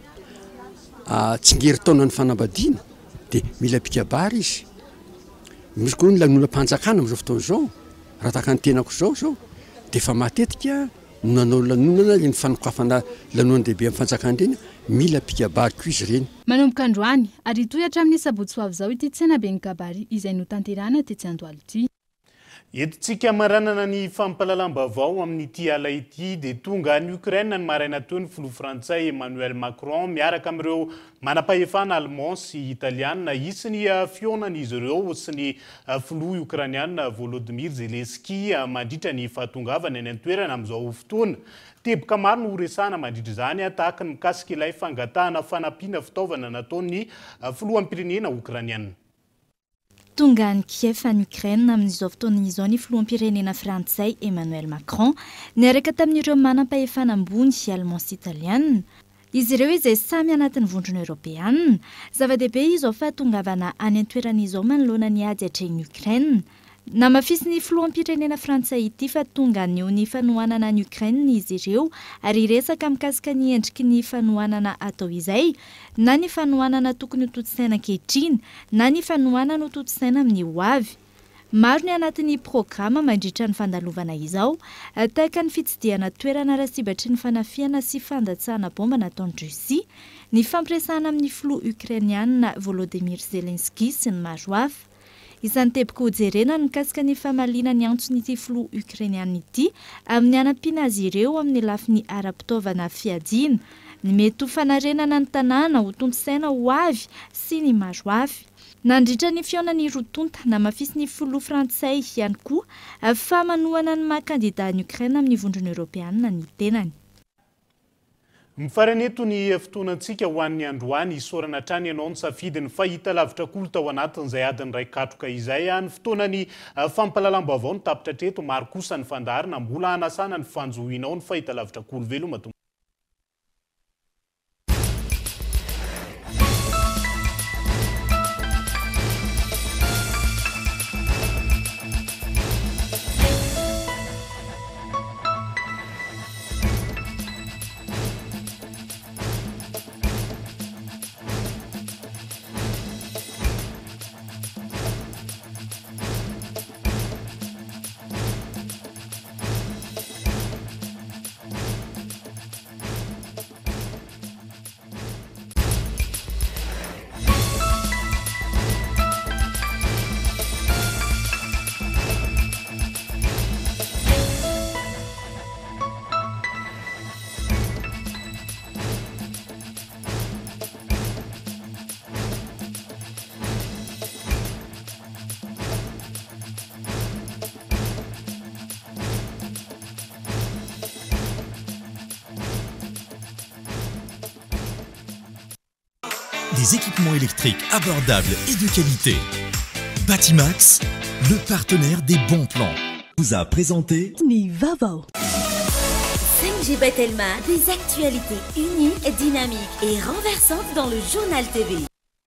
tsingerin-taonan'ny fanambadiana dia mila mpikabary izy. Misy koa ny lanonam-panjakana amin'izao fotoana izao, raha tahaka ny tenako izao izao dia efa matetika no nanao lanonana ireny fanokafana lanonan-dehibe amin'ny fanjakana ireny, mila mpikabary koa izy ireny. Manomboka androany, ary hitohy hatramin'ny sabotsy ho avy izao ity tsenaben'ny kabary izay notanterahina tetsy Andohalo ity. Entintsika hamaranana ny fampahalalam-baovao amin'ity ala ity dia tonga any Ukraine ny maraina teo ny filoha frantsay Emmanuel Macron miaraka amin'ireo manam-pahefana allemand sy italiana. Hisy ny fihaonan'izy ireo sy ny filoha okrainiana Volodymyr Zelensky mandritra ny fahatongavany any an-toerana amin'izao fotoana. Teboka maro no horesahana mandritra izany tahaka ny mikasika ilay fangatahana fanampiana fitaovana nataon'ny filoham-pirenena okrainiana. Tonga any Kiev any Ukraine amin'izao fotoana izao ny filoham-pirenena frantsay Emmanuel Macron niaraka tamin'ireo manam-pahefana ambony Allemand sy Italiana. Izy ireo izay samy anatin'ny Vondrona Eoropeana. Zava-dehibe izao fahatongavana any an-toerana izao manoloana ny ady atrehin'i Ukraine. Namafisin'ny filoham-pirenena frantsay ity fa tonga haneho ny fanohanana an'i Ukraine izy ireo ary hiresaka mikasika ny endriky ny fanohanana atao izay, na ny fanohanana tokony ho tontosaina ankehitriny na ny fanohanana ho tontosaina amin'ny ho avy. Maro ny anatin'ny programa mandritra ny fandalovana izao, tahaka ny fitsidihana toerana lasibatry ny fanafihana sy fandatsahana baomba nataon'i Russie, ny fampiresahana amin'ny filoha Ukrainiana Volodymyr Zelensky sy ny maro hafa. Isan'ny teboka hojerena ny mikasika ny famaliana ny antson'ity filoha Ukrainiana ity amin'ny hanampiana azy ireo amin'ny lafiny ara-pitaovana fiadiana, ny mety ho fanarenana ny tanàna ho tontosaina ho avy sy ny maro hafa. Nandritra ny fihaonan'ny roa tonta, namafisin'ny filoha frantsay ihany koa fa manohana ny maha kandida an'i Ukraine amin'ny Vondrona Eoropeana ny tenany. Mifarana eto ny fotoanantsika ho an'ny androany. Isaorana hatrany ianao nisafidy ny fahitalavitra Kolo tao anatin'izay adiny iray katroka izay. Ny fotoanan'ny fampahalalam-baovao no tapitra hatreto. Maro kosa ny fandaharana mbola hanasana ny fanjohianao ny fahitalavitra Kolo. Veloma tompoko. Des équipements électriques abordables et de qualité. Batimax, le partenaire des bons plans. Vous a présenté Ny vaovao. 5G by Telma, des actualités uniques, dynamiques et renversantes dans le journal TV.